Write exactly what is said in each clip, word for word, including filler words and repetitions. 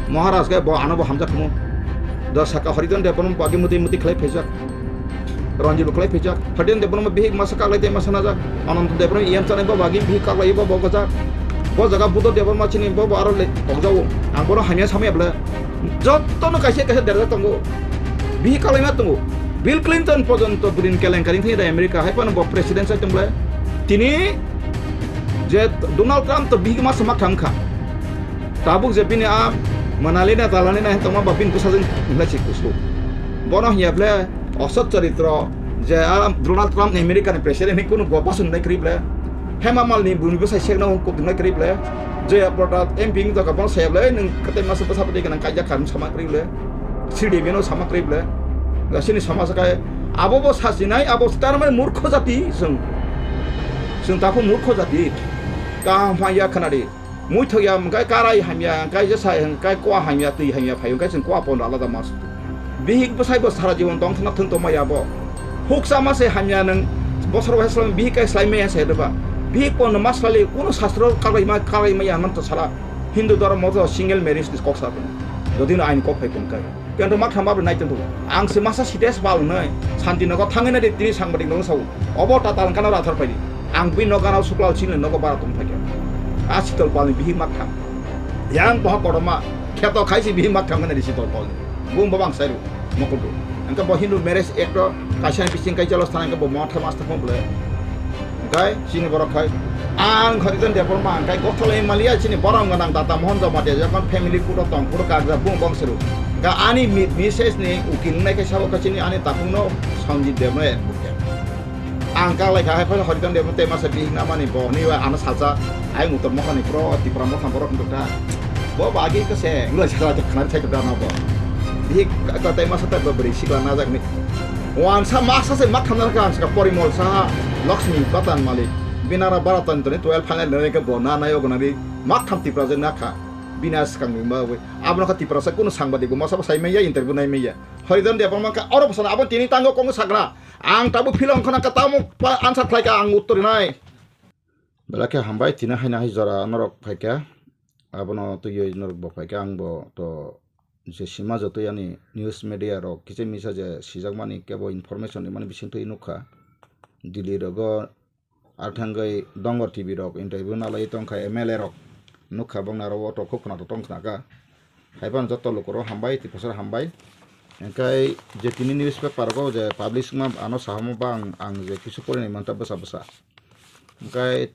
Maharaj khe bo ano bo hamjak khumu. Da saka Harijan Debbarma bagwi muti muti khlai phaijak. Ranjit bo khlai phaijak. Harijan Debbarma bihik masa kaklai tei masa najak. Ananta Debbarma iyam chanai bo bagwi bihik kaklai bo bo gojak. Bo jaga Buddha Debbarma chini bo bo aro le tokjago. Ang bono hamya samya bwle. Jottono kaisa kaisa derjak tongo. Bihik kaklaima tongo. Bill Clinton porjonto bwrwini kelenkari thani da America hai phano bo president sai tong bwle. Tini je Donald Trump to bihik masa mak thang kha. Tabuk je bini a manali na dalani na tongma ba bini bwsajwk hinlai si kusu. Bono hiya bwle osot charitro je a Donald Trump ni America ni president ni kunu bo basun nai kri bwle. Hema Malini buni bwsai sekno kudunai kri bwle. Jaya Prada M P wng jaga bono saya bwle nung kate masa bwsa bwtwi gwnang kaijak kha sama kri bwle. Sri Devi no sama kri bwle. Ga sini sama sakai abo bo sasinai abo tarmani murkho jati sung. Sung tapu murkho jati. Kaham phaiya khanadi. Muithok ya hwnkhe karai hamya, hwnkhe jesa hwnkhe kua hamya, twi hamya phaio, hwnkhe chwng kua pono alada mas. Bihik bwsai bo sara jibon tong thwna thwng tongma ya bo. Huksa ma se hamya nwng bosor bai slai bihik kai slai maya se doba. Bihik pono ma slai kunu sastro kabai ma, kabai ma ya man to sala. Hindu dhormo to single marriage ni kok sa. Jodi no ain kok phai tong kai. Kento mak thamba bai nai tong. Ang se masa sites bal nai. Santi nogo thangwi nai de tini sangbadik nogo sao. Obo ta talang kana rathar pai di. Ang bini nogo gana suklal chini nogo bara tong thakya. A sitol palni bihik mak thang. Yang boha kotorma kheto khaisi bihik mak thang nai sitol palni. Bung babang sairu mokudu. Engka bo Hindu marriage act o kaisa bising kai jelos thang engka bo motha mas thang bole. Engkai chini borok khai. Ang Harijan Debbarma engkai gotholai maliya chini borok gwnang data Mohan Jamatia jokon family kudo tong kudo kagja bung bong sairu. Engka ani mi-, message ni ukil nai kai sabo kha chini ani tapung no Sanjit Debno advocate. Ang kak lai kha hai phai Harijan Debno tei masa bihik namani bo hwnwi bai ano salsa ayang utor mokha ni pro Tipra mokha borok wngkha. Bo ba agi khe se wngla se khlai khna thai da no bo. Bihik ka tei masa tei bo bwrwi sikla najak ni. Wansa masa se mak thamna kha ang sa Porimol Saha Lakshmi Batan Malik. Binara Bharat Tantri twelve final nai khe bo na nai ogo nari mak tham Tipra jeng na kha. Bina swkang ni ma wi. Abo no kha Tipra sa kuno sangbadik bo masa bo sai maya interview nai maya. Harijan Debbarma kha oro bwsano abo tini tango kong sakna. Ang tabuk philong khana ka tamo pa answer khlai ka ang uttor nai. Belai khe hambai tini haina hai jora norok phai kha. Abono twiwi norok bo phai kha ang bo to je sima jotoi ani news media rok kisa misa je sijakmani kebo information rimani bisingtwi nukha. Delhi rogo ar thangwi Dongor T V rok interview nalai tongkha M L A rok nukha bongni aro auto khub khwnathok tong khnakha. Haiphano joto lukurok hambai, Tiprasarok hambai. Hwnkhe je tini newspaper rogo je publish wngma ano sahamo ba ang, ang je kisu porinai mantha bwsa bwsa. Hwnkhe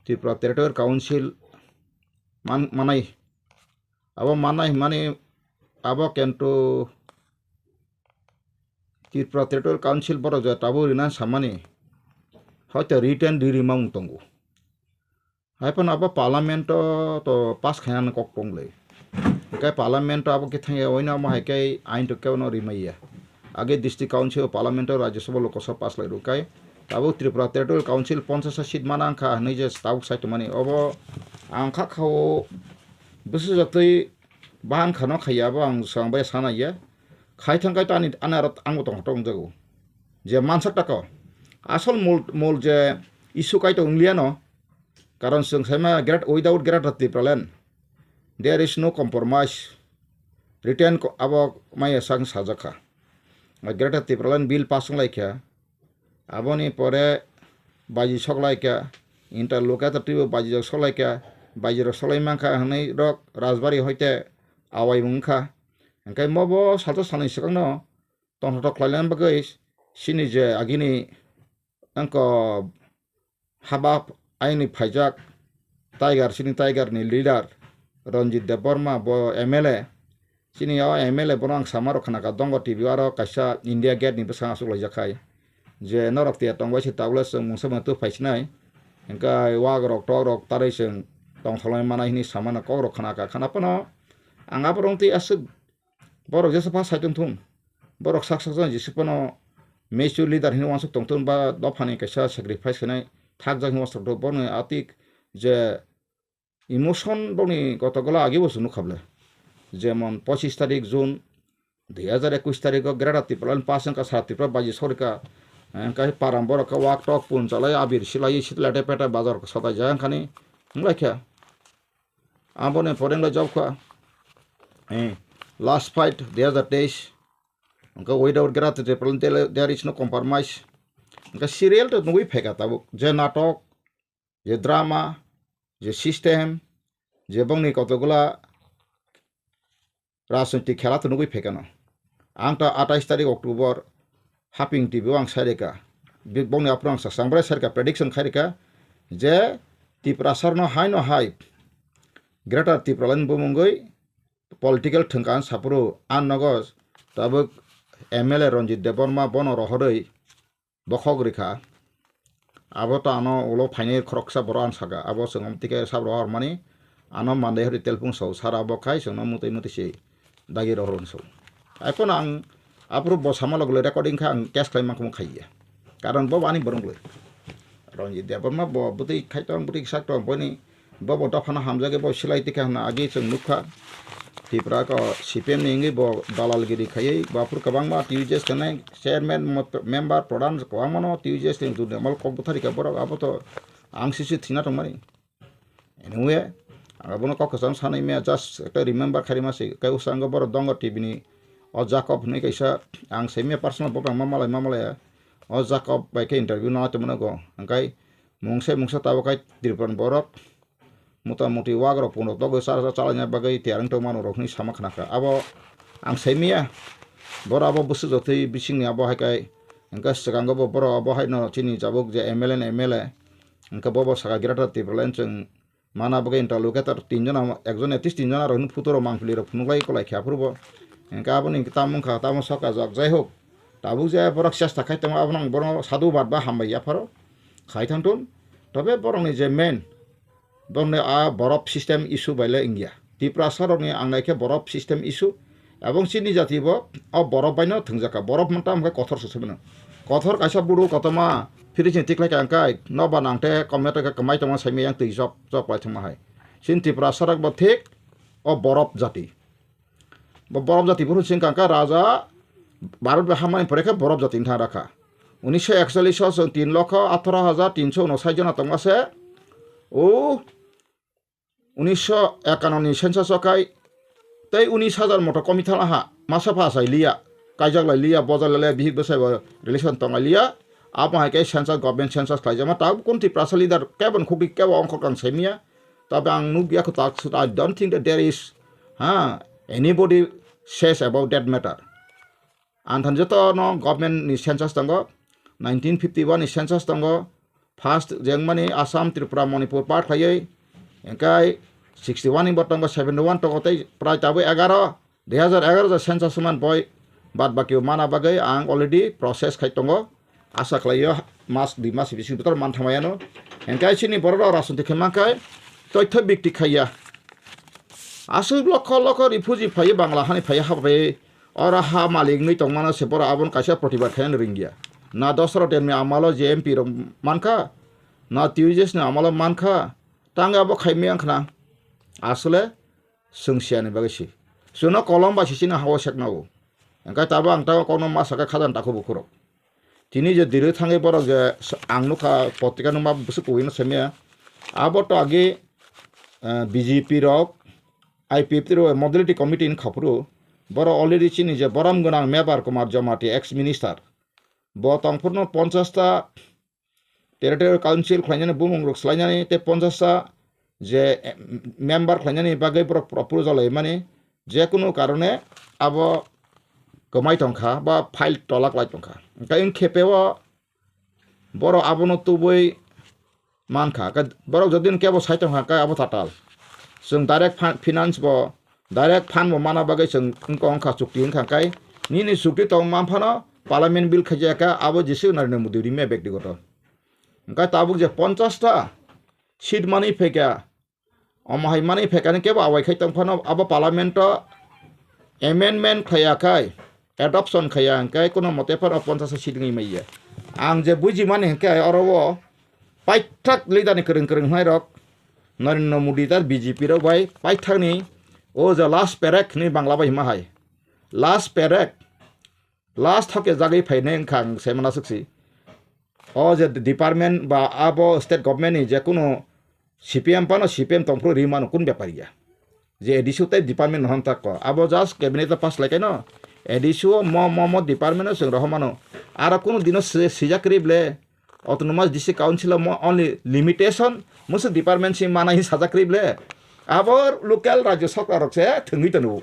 Tripura Territorial Council man-, manai. Abo manai hwnmani abo kento Tripura Territorial Council borok je tabuk rina samani hoito written ri rimang tongo. Haiphano abo parliament o to pass khainani kok tonglai. Hwnkhe parliament o abo khe thangya oino amo hai khe ain to kebono rimaiya. Age district council o parliament o Rajya Sabha Lok Sabha pass lai rwkhe tabuk Tripura Territorial Council ponchash seat mana wngkha hwnwi je tabuk sai tongmani. Obo ang kha khao bwswk jotoi bahan khano khaiya abo ang swkang bai sana ya. Khai thang kai to ani, ani aro angbo tong tong jago. Je mansak tako. Asol mol, mol je issue kai to wnglia no. Karon chwng saima great, without Greater Tipraland, there is no compromise. Written ko-, abo maya sang sajakha. Greater Tipraland bill pass wnglaikha. Aboni pore baji soklaikha, interlocutor twibo baji rok soklaikha, baji rok soklai mankha hwnwi rok Rajbari hoite awai wngkha. Hwnkhe mobo salsa salni swkangno tongthok khlaina bagwi chini je agini wngkha haba aini phaijak Tiger, chini Tiger ni leader Ranjit Debbarma bo M L A. Chini o M L A bono ang sama rok khna kha, Dongo T V aro kaisa India Gate ni bwskango achuk laijak khai. Je norok tiya tong bai se tabuk le chwng mungsa mano twi phai sinai. Hwnkhe wak rok tok rok tarwi chwng tong tholai manai hwnwi samano kok rok khna kha. Khna phano ang aborok twi aswk borok jesa pha sai tong thung. Borok sak sak jani jesa phano mature leader hwnwi uansuk tong thung ba dophani kaisa sacrifice khainai thakjak hwnwi uansuk tong thung. Bono atik je emotion bokni kotogola agi bo chwng nukha bwle. Jemon pochis tarik June dui hajar ekush tariko Greater Tipraland pass wngkha, sara Tripura baji sorika. Hwnkhe param borok khe wak tok pun chalai abir silai sitlete pete bazar sotaijak wngkhani wnglaikha. Aboni pore wnglaijak kha. eh, last fight dui hazar teis. Hwnkhe without Greater Tipraland there, there is no compromise. Hwnkhe serial to nugwi phaikha tabuk. Je natok, je drama, je system, je bongni kotokgwla rajnoitik khela to nugwi phaikha no. Ang ta atais tarik October Haping T V o ang sai reka. Bi-, bongni aphuru ang sa-, sangbrai sai reka, prediction khai reka je Tiprasarno hai no hai Greater Tipraland bumungwi political thwngka ang saphuru ang nogo tabuk M L A Ranjit Debbarma bono rohorwi bokhok rikha. Abo to ano ulo phainai khoroksa borok ang saka. Abo chwng omo tike sab rohor mani ano mandai hori telpung so sara bo khai chwngno mutui mutui se dagi rohor so. Ai pono ang aphuru bo sama logole recording kha ang case khlai mangkha khai ya. Karon bo ani borok le. Ranjit Debbarma bo bwtwi khai tong bwtwi sak tong boni Bobo dophano hamjagwi bo silai tikha hwnna agi chwng nukha. Tipra ko C P M ni wngwi bo dalalgiri khaiwi bo aphuru kwbangma T U J S thanai chairman mo-, member pradhan kwbangmano T U J S ni dudamol kok bwtharikha borok abo to ang sisi thwina tongmani. Anyway, ang abono kok kwcham sanwi maya just ekta remember khairima se kai usango borok dongo T V ni o Jacob hwnwi kaisa ang saimaya personal bo bangma malai ma malaya o Jacob bai khe interview nai tongmano go hwnkhe mungsa mungsa tabuk kai Tripura ni borok mota moti wagrok pungrok togwi chara chara chalaina bagwi tiyar wng tongmani rok hinwi sama khna kha. Abo ang sai maya, borok abo bwswk jotwi bisingni abo hai kai hwnkhe swkango bo borok abo haino chini jabuk je M L A ni M L A hwnkhe bobo saka Greater Tipraland chwng mana bagwi interlocutor tinjon, ekjon at least tinjon aro hwnwi photo rok mangpili rok phunuk lai kolai khe aphuru bo hwnkhe aboni tamo wngkha tamo soka jok jai hok tabuk je borok chesta khai tongo abono ang bono sadhu bad ba hambai yapharo khai thangthun tobe borokni je main Borokni a borop system issue bai le wngya. Tiprasa rokni ang naikhe borop system issue. Ebong chini jati bo o borop bai no thwngjakha. Borop manta hwnkhe kothor se sumino. Kothor kaisa buru kotorma phiri chini tiklai kha hwnkhe noba nang te komya tongkha kwmai tongma saimai yang twi jok jok lai thwngma hai. Chini Tiprasa rok bo thik o borop jati. Bo borop jati phuru sing kangkha raja Bharat bai hamani pore khe borop jati wngthang rakha. Unisho ekchollish o chwng tin lokho atharo hajar tinso unosai jona tongma se. O unisho ekanoni census o khai tei unis hajar moto komi thangla ha masa pha sai liya. Kaijak lai liya, bojal lai liya, bihik bwsai bo relation tong lai liya. Abo hai khe census, government census khlai jakma. Tabuk kun Tiprasa leader kebo ni khukdi kebo ongkhor kang sai miya. Tabe ang nukya kwtal, I don't think that there is, ha, anybody says about that matter. Ang thani joto no government ni census tongo, nineteen fifty one ni census tongo, first jengmani Assam, Tripura, Manipur part khlaiwi, engkai sixty one ni bo tongo, seventy one tongo tei prai tabuk egaro, dui hazar egaro ja census man boi, bad baki mana bagwi ang already process khai tongo. Asa khlaio mas dui mas bising bwtaro man thamaya no. Engkai chini borok rok rajniti khe mankai toitho bikti khaiya. Aswk lokho lokho refugee phaiwi Bangla hani phaiwi habai oro ha malik wngwi tongmano se borok abono kaisa protibad khaina ringya. Na Dosaro Demni amalo je M P rok mankha, na T U J S ni amalo mankha, tang abo khaimaya wngkhna. Asole chwng siyani bagwi si. Chwngno kolom bai si chini ha-o sekna o. Hwnkhe tabuk ang tabuk kokno ma sakha khajani takhuk bukhurok. Tini je diri thangwi borok je s-, ang nukha potrika nukma bwswk kubui no saimaya. Abo to agi, eh, B J P rok, I P F T rok modality committee ni khaphuru borok already chini je borom gwnang Mebar Kumar Jamatia ex minister. Bo tongphuru no ponchash ta territorial council khlainani bumung rok swlainani tei ponchash ta je, eh, member khlainani bagwi borok pro-, proposal laimani jekunu karone abo kwmai tongkha ba file tolak lai tongkha. Hwnkhe wng khe peo borok abono tubui mankha. Hwnkhe borok jodi kebo sai tongkha hwnkhe abo tatal. Chwng direct fin-, finance bo, direct fund bo mana bagwi chwng wngkha, wngkha chukti wngkha hwnkhe nini chukti tong man phano parliament bill khaijak kha abo jisik Narendra Modi rimya bektigoto. Hwnkhe tabuk je ponchash ta seat manwi phaikha, omo hai manwi phaikha ni kebo awai khai tong phano abo parliament o amendment khaiya khai, adoption khaiya hwnkhe kono mote phano ponchash seat wngwi manya. Ang je bujimani hwnkhe oro o paithak leader ni kwrwng kwrwng hwnai rok Narendra Modi tar B J P rok bai paithak ni o je last paycheck hinwi Bangla bai hima hai. Last paycheck, last thok ke jagwi phainai wngkha ang saimana swk si. O je department ba abo state government ni je kunu C P M phano C P M tongphuru ri mano kun bepar ya. Je A D C o tei department no hwn tak ko. Abo just cabinet o pass lai kaino. A D C o mo, mo, mo department o chwng rohor mano. Aro kunu dino si-, sijak kwrwi ble. Autonomous District Council o mo only limitation. Mwswk department si mana hi sajak kwrwi ble. Abo local rajyo sarkar rok se thwngwi tongo.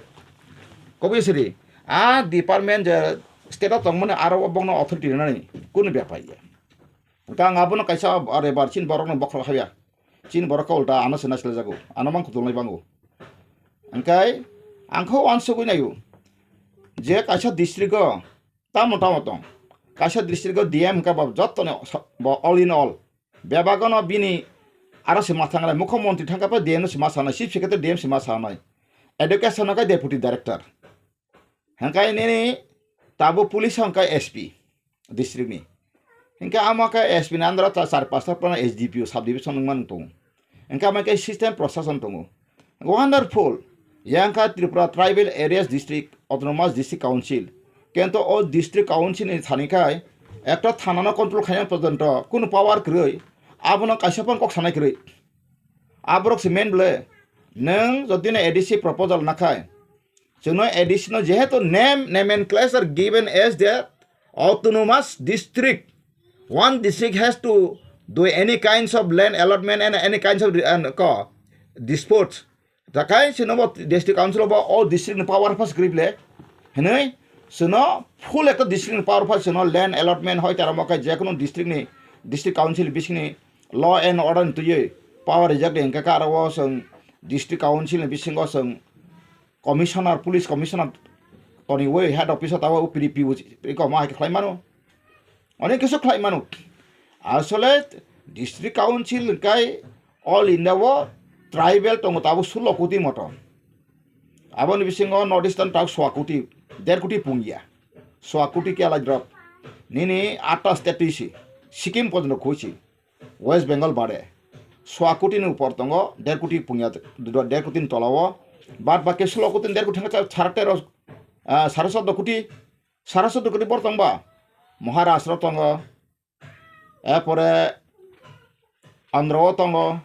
Kobwi siri. A department je state o tongmani aro o bokno authority rwnani kunu bepar ya. Hwnkhe ang abono kaisa rebar chini borokno bokhorok habya. Chini borok khe ulta ano se naisle jago. Ano mang kutulnai bango. Hwnkhe ang khe uansugwi naio. Je kaisa district o tamo tamo tong. Kaisa district o D M hwnkhe bo jottoni so-, bo all in all. Bebagono bini aro se ma thanglai, mukho montri thangkha pa D M no se ma sanai, chief secretary D M se ma sanai. Education no khe deputy director. Hwnkhe nini tabo police hwnkhe S P district ni. Hwnkhe amo khe S P ni under o ta char pasta phano S D P O sub division wngmani tongo. Hwnkhe amo khe system prosason tongo. Wonderful. Yang kha Tripura Tribal Areas District Autonomous District Council. Kento o District Council ni thani khai ekta thana no control khaina porjonto kunu power kwrwi. Abono kaisa phano kok sanai kwrwi. Aborok se main ble. Nwng jodi no A D C proposal nakhai. Chwngno A D C no jehetu name, nomenclature given as the autonomous district. One district has to do any kinds of land allotment and any kinds of, uh, ko, disputes. Takai chwngno bo district council bo o district ni power pass kwrwi ble. Hinwi chwngno full ekta district ni power pass chwngno land allotment hoi tara mo khe jekunu district ni, district council bisingni law and order ni twiwi power rijak de hwnkhe khe aro o chwng district council ni bisingo chwng commissioner, police commissioner toniwi head office o tabok P D P o eko ma hai khe khlai mano. Onek kisu khlai mano. Asole district council hwnkhe all India o tribal tongo tabuk sullo koti moto. Aboni bisingo North Eastern tabuk soa koti, der koti pungya. Soa koti kela drop. Nini atta state twi si, Sikkim porjonto khui si. West Bengal bare soa koti ni upor tongo, der koti pungya, der koti ni tola o. Bad baki sullo koti ni der koti thangkhe sare tero, ah, sare soddo koti, sare soddo koti bor tongba. Maharashtra tongo, erpore Andhra o tongo,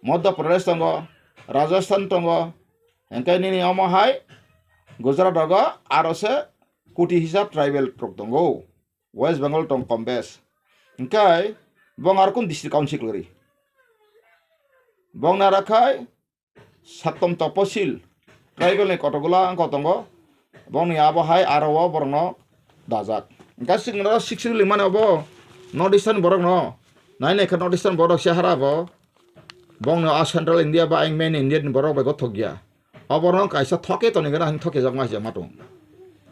Madhya Pradesh tongo, Rajasthan tongo, hwnkhe nini omo hai Gujarat rogo aro se koti hisab tribal rok tongo. West Bengal tong kom bes. Hwnkhe bong ar kun district council kwrwi? Bong nara khai Sattom Toposil tribal ni kotokgola wngkha tongo. Bongni abo hai aro o borokno dajak. Hwnkhe chwng no sixty limani obo North Eastern borokno. Nai nai khe North Eastern borok se hara bo. Bongno a Central India ba ang main India ni borok bai gothok ya. Oborok kaisa thoke toni gana hing thoke jak ma jak ma tong.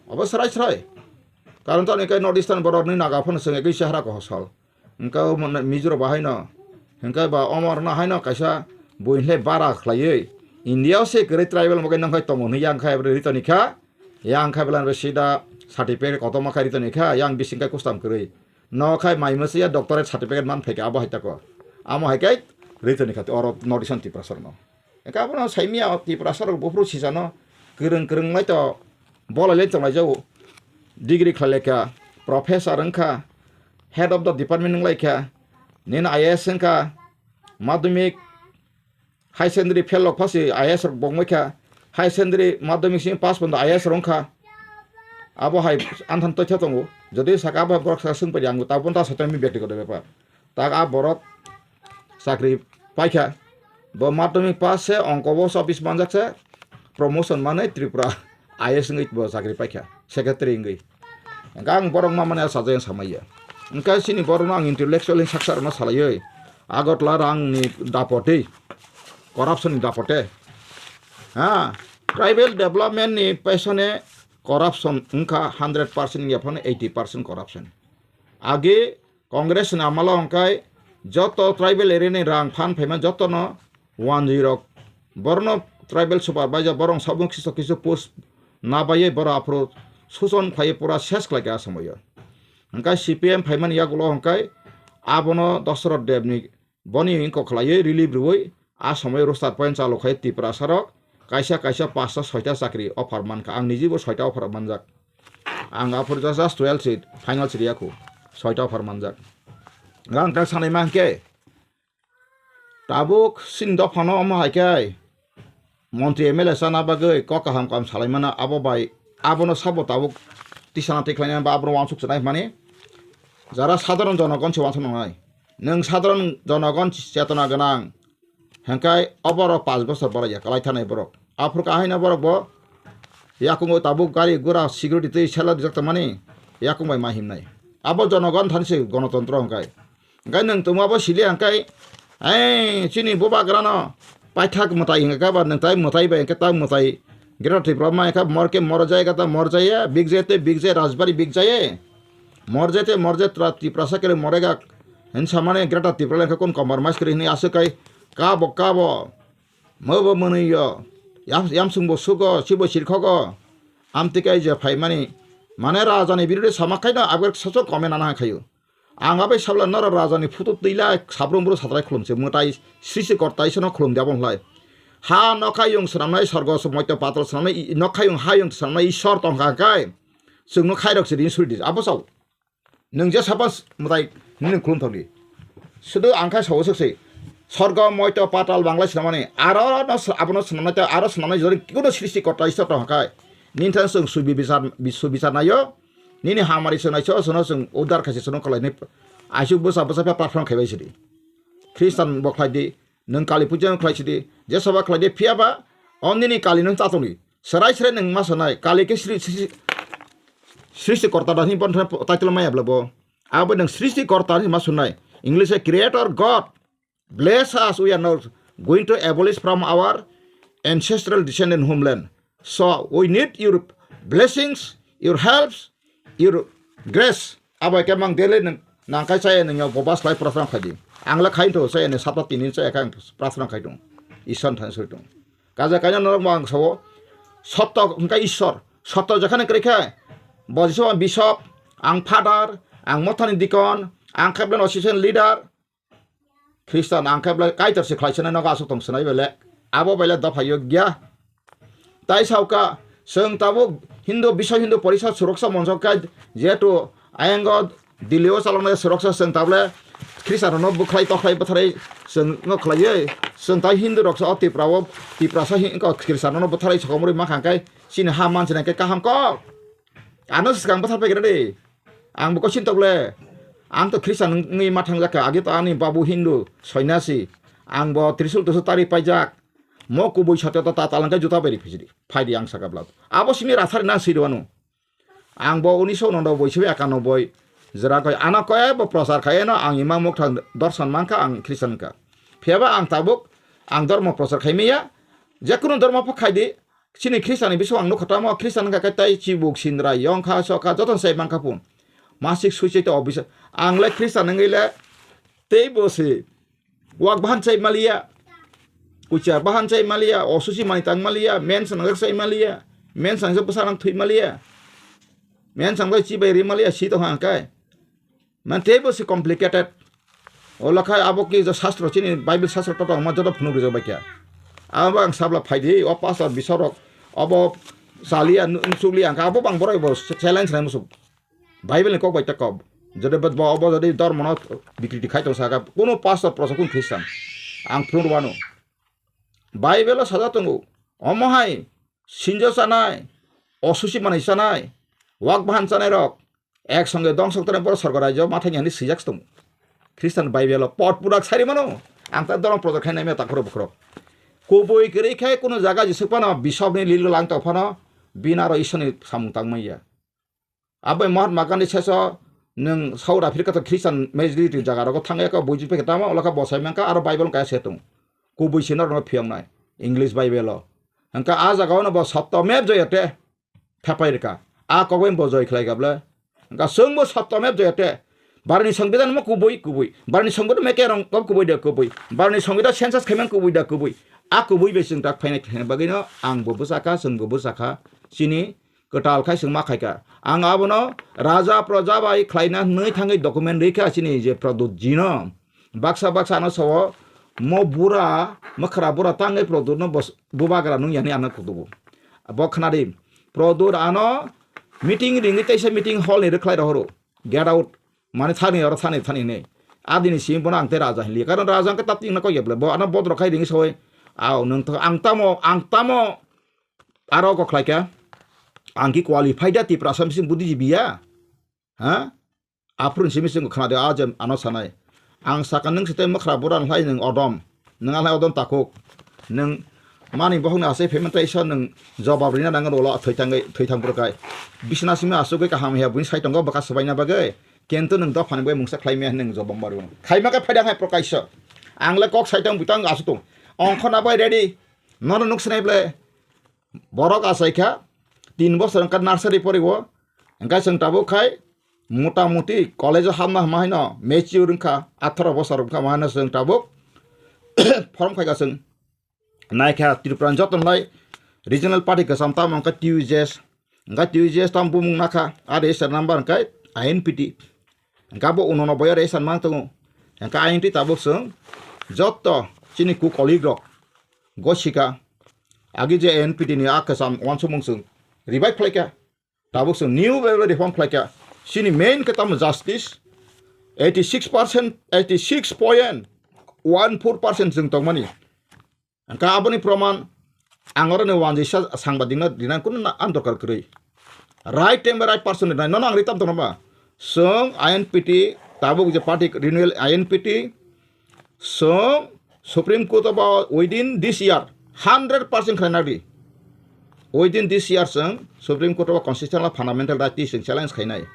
Obo srai srai. Karon toni kai North Eastern borok ni naga phano chwng ekoi se hara ko hosol. Hingke o Mizo rok bahai no. Hingke ba omo rok no hai no kaisa buini le bara khlaiwi. India o se kwrwi tribal mogai nang khai tongo hwnwi yang khai ri toni kha. Yang khai belai sida certificate kotorma khai ri toni kha. Yang bising kai kustam kwrwi. No khai mai mwswi ya doctorate certificate man phaikha abo hai tako. Amo hai kai ri toni kha oro North Eastern Tiprasa rok no. Hingke abono saimya o Tiprasa rok buphuru sisano kwrwng kwrwng lai to bolai lai tonglai jago. Degree khlai lai kha, professor wng kha, head of the department wng lai kha, nini I A S wng kha, madhyamik, high secondary fail rok phasi I A S rok bongmai kha, high secondary madhyamik simi pass pondo I A S rok wng kha. Abo hai anthan toitha tongo. Jodi saka abo borok saka swng pai di ang tabuk ta soitami byaktigoto bepar. Tak a borok chakri paikha. Bo madhyamik pass se ongko bo office manjak se promotion manwi Tripura I A S wngwi bo chakri paikha, secretary wngwi. Hingke ang borok ma mani sajagwi samaiya. Hingke chini borokno ang intellectual ni saksa rokno salaiwi Agartala rang ni dapote, corruption ni dapote. Ha, tribal development ni pesone corruption wngkha hundred percent ya phano eighty percent corruption. Age Congress ni amalo hwnkhe joto tribal area ni rang phan phaima jotono wanjwi rok. Borokno tribal supervisor borok sabung kisu kisu post nabaiwi borok aphuru suson khlaiwi pura ses khlaikha a somoyo. Hwnkhe C P M phaimani yagulo hwnkhe abono Dosoroth Deb ni boni wngkok khlaiwi relief rwui a somoyo roster point chalu khai Tiprasa rok kaisa kaisa pasta soita chakri offer mankha. Ang nijibo soita offer manjak. Ang aphuru just, just twelve seat, final seat yakhu. Soita offer manjak. Ang tak sanai ma hwnkhe, tabuk chini dophano omo hai khe montri M L A chana bagwi kok kaham kaham salaimano, abo bai abono sabo tabuk tisana tikhlaina ba abono wansuk chwnai hwnmani jara sadharon jonogon se wansuk nangnai. Nwng sadharon jonogon chetona gwnang hwnkhe oborok panch bochor borai ya kwlai thanai borok. Aphuru kahaino borok bo yakungo tabuk gari gura security twi sela dijak tongmani yakung bai ma himnai. Abo jonogon thani se gonotontro hwnkhe. Hwnkhe nwng tongma bo sili hwnkhe, "Ei, chini bubagrano paithak mwtai hwnkhe ba nwng tai mwtai bai hwnkhe ta mwtai Greater Tripura ma hwnkhe mor khe mor jaya khe ta mor jaya, big jaya tei big jaya, Rajbari big jaya. Mor jaya tei mor jaya tra-, Tiprasa kele morega," hin samani Greater Tripura le hwnkhe kun compromise kwrwi hwnwi aswk kai kabo kabo. Mobo mwnwi yo, yam-, yamsung bo sugo, chibo sirkhogo. Amtwi kai je phaimani, mane rajani birodhe sama khaino abgwr saso comment ana khaio. Ang abai sabla noro rajani photo twila sabrum bru satrai khulumse, mwtai srishti kortai sono khulum diabon hlai. Ha nokhayung swnamnai, sorgo moito patal swnamnai, i-, nokhayung hayung swnamnai Ishwar tongkha kai. Chwngno khairok se rin suri dis. Abo sao. Nwng je sapa s-, mwtai hwnwi nwng khulum thokdi. Sudu ang khai sao swk se. Sorgo moito patal banglai swnamani. Aro no s-, abono swnamnai tei aro swnamnai jodi kuno srishti korta Ishwar tongkha kai. Nini thang chwng subi bichar, bi-, subichar naio. Nini hamari chwng naiso, chwngno chwng uddar khaise chwngno khlainai. Aisuk bwsa bwsa phe prarthana khaibai sidi. Khristan bo khlai di, nwng Kali puja khlai sidi, je saba khlai di, phiya ba, o nini Kali nwng chatoni. Serai serai nwng ma sanai, Kali khe sri-, sri-, srishti korta da hini bon thang title maya bla bo. Abo nwng srishti korta hini ma sunai. English e creator God. Bless us, we are not going to abolish from our ancestral descendant homeland. So we need your blessings, your helps, your grace. Abo khe mang daily nwng nangkai chaya nwng bo bas lai prasrang khai di. Ang le khai tho chaya nwng sapta tini chaya khe ang prasrang khai tong. Ishwar thang soi tong. Kaja kaina norok bo ang sao. Sotto hwnkhe Ishwar. Sotto jekhane kwrwi khe bo Jisu ang bishop, ang father, ang mothani deacon, ang khe blen association leader. Khristan ang khe belai Kaitor se khlai sanai nogo aswk tong sanai belai. Abo belai dopha yokya. Tai sauka, chwng tabuk Hindu, Biswa Hindu Porishad suroksa monchok khe jehetu ayang o Delhi o chaloknai suroksa chwng tabole Khristan rokno bwkhlai tokhlai bwtharwi chwng no khlaiwi. Chwng tai Hindu roksa o Tripura o, Tiprasa hin-, wngkha Khristan rokno bwtharwi sokomorwi mankha hwnkhe chini ha manchina khe kaham kok. Ano swkang bwthar paigra de. Ang bo kosin tokle. Ang to Khristan wngwi ma thangjakha. Agi to ani babu Hindu, sonyasi. Ang bo trisul tusul tari paijak. Mo kubui satya to ta talangkai juta beri phijri. Phaidi ang saka blat. Abo simi rathari nang siri wano. Ang bo unisho nondo boisobi akanoboi. Jera koi ano koi bo prochar khai no ang ima mukthang dorson mankha ang Khristan ka. Phiyaba ang tabuk ang dormo prochar khai miya. Jekunu dormo pho khai di. Chini Khristian ni bising ang nukha tamo, Khristian wngkha khe tei chibuk, sindra, yongkha, sokha, jotono chai mankha phun. Masik suicide officer. Ang le Khristian wngwi le tei bo se wak bahan chai maliya. Kuchar bahan chai maliya, osusi mani tang maliya, men sangjak chai maliya, men sangjak bwsa nang thwi maliya. Men sangjak chibai ri maliya, si tongkha ang kai. Man teibo se complicated. Ola khai abo ki jo sastro chini Bible sastro to tongma joto phunuk rijak bai kha. Abo ang sabla phaidi, o pastor bisarok, obo chaliya, nu-, nusukliya, ang kha abo bang borok bo challenge nai musuk. Bible ni kok bai ta kok. Jodi bo, bo obo jodi dormo no bikriti khai tong saka, kuno pastor prosa kun Christian. Ang phunuk wano. Bible o sajak tongo. Omo hai sinjo chanai, osusi manwi chanai, wak bahan chanai rok, ek songe dongsok tore borok sorgo raijao ma thangya hinwi swijak se tongo. Khristan Baibelo pot purak sai rimano, ang ta dorong project khai naimya takhoro bukhorok. Kubui kwrwi khai kuno jaga jeswk phano bisopni lilo lang tong phano bini aro Ishwarni samung tang manya. Aboni Mahatma Gandhi seso nwng South Africa to Khristan majority jaga rogo thangya kha buji phai khe tamo olokha bosai mankha aro Bible kaya se tongo. Kubui se norokno phiyoknai English Bible o. Hwnkha a jaga ono bo sotto mep joyate. Thepai rwkha. A kokbai bo joi khlai kha bwle. Hwnkha chwngbo sotto mep joyate. Barni songbidan mo kubui, kubui. Barni songbidan mekerong ko kubui da kubui. Barni songbidan census khaimang kubui da kubui. A kubui bai chwng tak phainai khlaina bagwino ang bo bwchakha, chwng bo bwchakha. Chini kwtal khai chwng ma khaikha. Ang abono raja proja bai khlaina hwnwi thangwi document rikha chini je Pradyut jino. Baksa baksa ano sao mo bura, mwkhra bura tangwi Pradyutno bos-, bubagra nung yani ano kutubu. Bo khnadi. Pradyut ano meeting ringwi teisa meeting hall ni rwkhlai rohoro. Get out. Mane thani oro thani thani hinwi. Adini simi bono ang tei raja hinliya. Karon raja hwnkhe tapti wngna kok ya bwle. Bo ano bodrok khai ringwi soi. Aw, nwng to, ang tamo, ang tamo aro kok khlai kha. Ang ki qualified da Tiprasa bising buddhijibi ya? Ha? Aphuru simi sing khna de a je ano sanai. Ang saka nwng site mwkhra bura hlai nwng odom. Nwng alhai odom takuk. Nwng mani bohokni asai payment taisa nwng jobab rina nango rolo thwi thangwi, thwi thang burkai. Bisna simi asugwi kaham ya buini saitongo bwkha swbaina bagwi. Kintu nwng dophani bai mungsa khlai maya nwng jobab maru. Khaima khe phaida hai prokaisa. Ang le kok saitong butang asu tung. Ongkho na bai ready. Nono nuk sinai ble. Borok achai kha, tin bosor wngkha nursery poriwo, hingkhe chwng tabuk khai mota moti college o hapna hwnma haino mature wngkha, atharo bosor wngkha, ma haino chwng tabuk form khaikha chwng. Naikha Tripura ni joto nai regional party kwcham tamo wngkha T U J S, hingkhe T U J S tamo bumung nakha, a register number hingkhe I N P T, hingkhe abo unonobboi o register mang tongo, hingkhe I N P T tabuk chwng joto chini ku colleague rok gosika. Agi je N P T ni a kwcham uansukmung chwng revive khlaikha, tabuk chwng new level reform khlaikha. Chini main khe tamo justice, eighty six percent, eighty six point one four percent chwng tongmani. Hwnkhe aboni proman ang oroni uanjisa sangbadik no rinani kunu na-, ang dorkar kwrwi. Right time bai right person rinai nono ang ri tam tongno ba. Chwng I N P T tabuk je party renewal I N P T, chwng Supreme Court o ba within this year hundred percent khlai nadi. Within this year chwng Supreme Court o ba constitutional fundamental right twi chwng challenge khainai.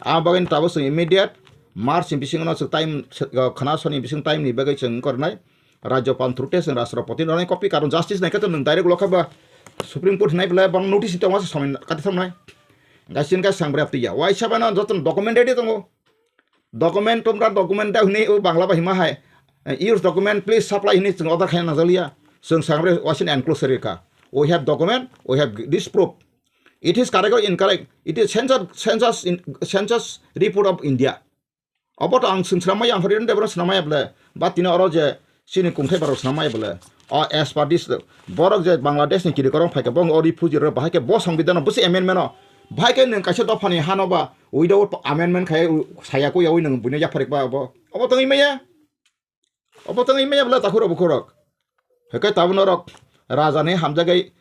Abo bagwi tabuk chwng immediate March ni bisingo no chwng time, khwna soni bising time ni bagwi chwng wngkor nai. Rajyapal through tei chwng Rashtrapati no nai copy, karon justice nai khe to nwng direct lokha ba Supreme Court hinai belai bang notice tongma se somoi kati thang nai. Gasin ga sang brep tiya. Waisa bana joto document ready tongo. Document tomra document da hini o Bangla ba hima hai. Use document please supply hini chwng order khaina najaliya. Chwng sang brep wasin enclosure ka. We have document, we have this proof. It is correct or incorrect. It is census, census, in, census report of India. Obo to ang swng swnam maya, ang hori de borok swnam maya bole. Ba tini oro je chini kungthai borok swnam maya bole. O as per this, borok je Bangladesh ni kiri korong phaikha, bo o refugee rok bahai khe bo songbidhan o bwswk amendment o. Bahai khe nwng kaisa dopha ni hano ba without amendment khai saya ko yawi nwng buino yapharik ba obo. Obo tongwi maya. Obo tongwi maya bole takhurok bukhurok. Hwnkhe tabuk norok raja ni hamjagwi,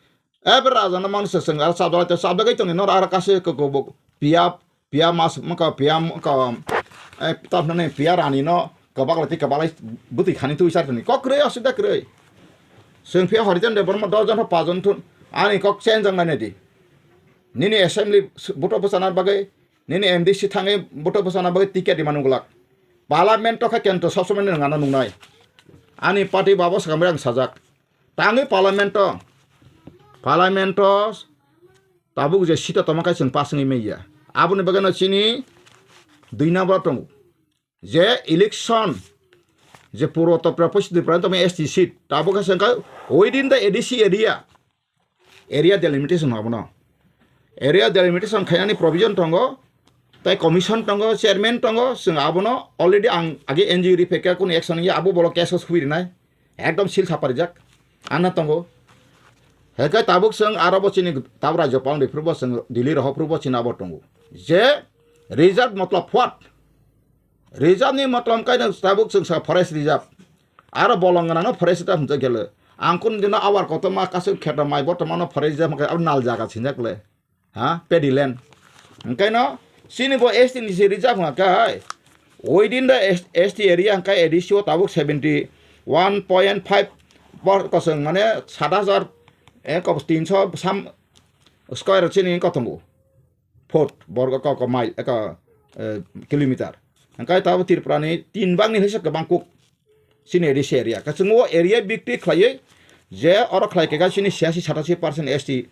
eh, ebe raja no mangsa chwng aro chapjagwi, chapjagwi tongni norok aro kaisa koko bo piya, piya mas mokha, piya mokha, eh, tamni piya rani no kwbak lai twi kwbak lai bwtwi khani twi char tongni kok kwrwi aswk da kwrwi. Chwng phiya hori jon de borok dos jon pha pas jon thun ani kok change wng nai di. Nini assembly vote o bwchana bagwi, nini M D C thangwi vote o bwchana bagwi ticket rima nung glak. Parliament o khe kento sob somoi nwng ano nungnai. Ani party babo swkang bai ang sajak. Tangwi parliament o, parliament o tabuk je seat o tongma khe chwng pass wngwi manya. Aboni bagwi no chini dui number o tongo. Je election, je puro to pre pois dui pran tongma S T seat. Tabuk khe chwng khe within the A D C area. Area delimitation abono. Area delimitation khainani provision tongo, tei commission tongo, chairman tongo, chwng abono already ang age N G O ri phaikha, kunu action ya abo bolo case o sui rinai. Ekdom sil saparijak. Ano tongo. Hwnkhe tabuk chwng aro bo chini tabuk rajyapal ni phuru bo chwng Delhi rohor phuru bo chini abo tongo. Je reserve matlab what? Reserve ni matlab khe no tabuk chwng sa forest reserve. Aro bolong gwnang no forest reserve hwnjak khe le. Ang kunu dino awar kotorma kasu kheto mai bo tongma no forest reserve hwnkhe abo nal jaga sinjak le. Ha? Paddy land. Hwnkhe no chini bo S T ni se reserve hwnkha khe hai. Within the S-, S T area hwnkhe A D C o tabuk seventy one point five bor kosong mane sat hajar, eh, kok tinso sam square chini kotongo. Foot, borgo kok mile, eka, eh, kilometer. Hwnkhe tabuk Tripura ni tin bangni hwse kwbang kuk. Chini A D C area. Khe chwng o area bikti khlaiwi je oro khlai khe chini siyasi satasi percent S T.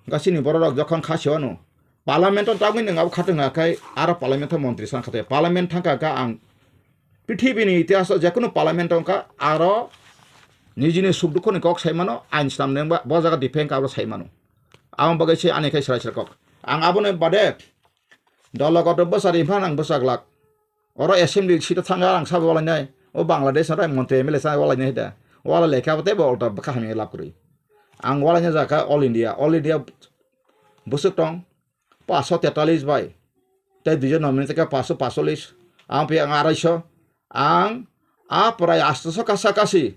Hwnkhe chini borok rok jokhon kha se wano. Parliament o tangwi nwng abo khatung kha khai aro parliament o montri san khatai. Parliament thangkha kha ang prithibi ni itihas o jekunu parliament wngkha aro nijini suk dukho ni kok sai mano, ain swnam nengba bo jaga defend kha abo sai mano. Amo bagwi se ani khai srai srai kok. Ang aboni bade dolo kotor bwsa ri phan ang bwsa glak. Oro assembly seat o thangkha ang sabo walainai. O Bangladesh no montri M L A sa walainai da. Wala lekha bo tei bo ulta bwkha hamya lab kwrwi. Ang walaina jakha All India. All India bwswk tong paanch sho tetalis bai. Tei duijon nominate kha paanch sho paanch chollis. Ang phi ang arai sho. Ang a prai asto sho kasa kasi.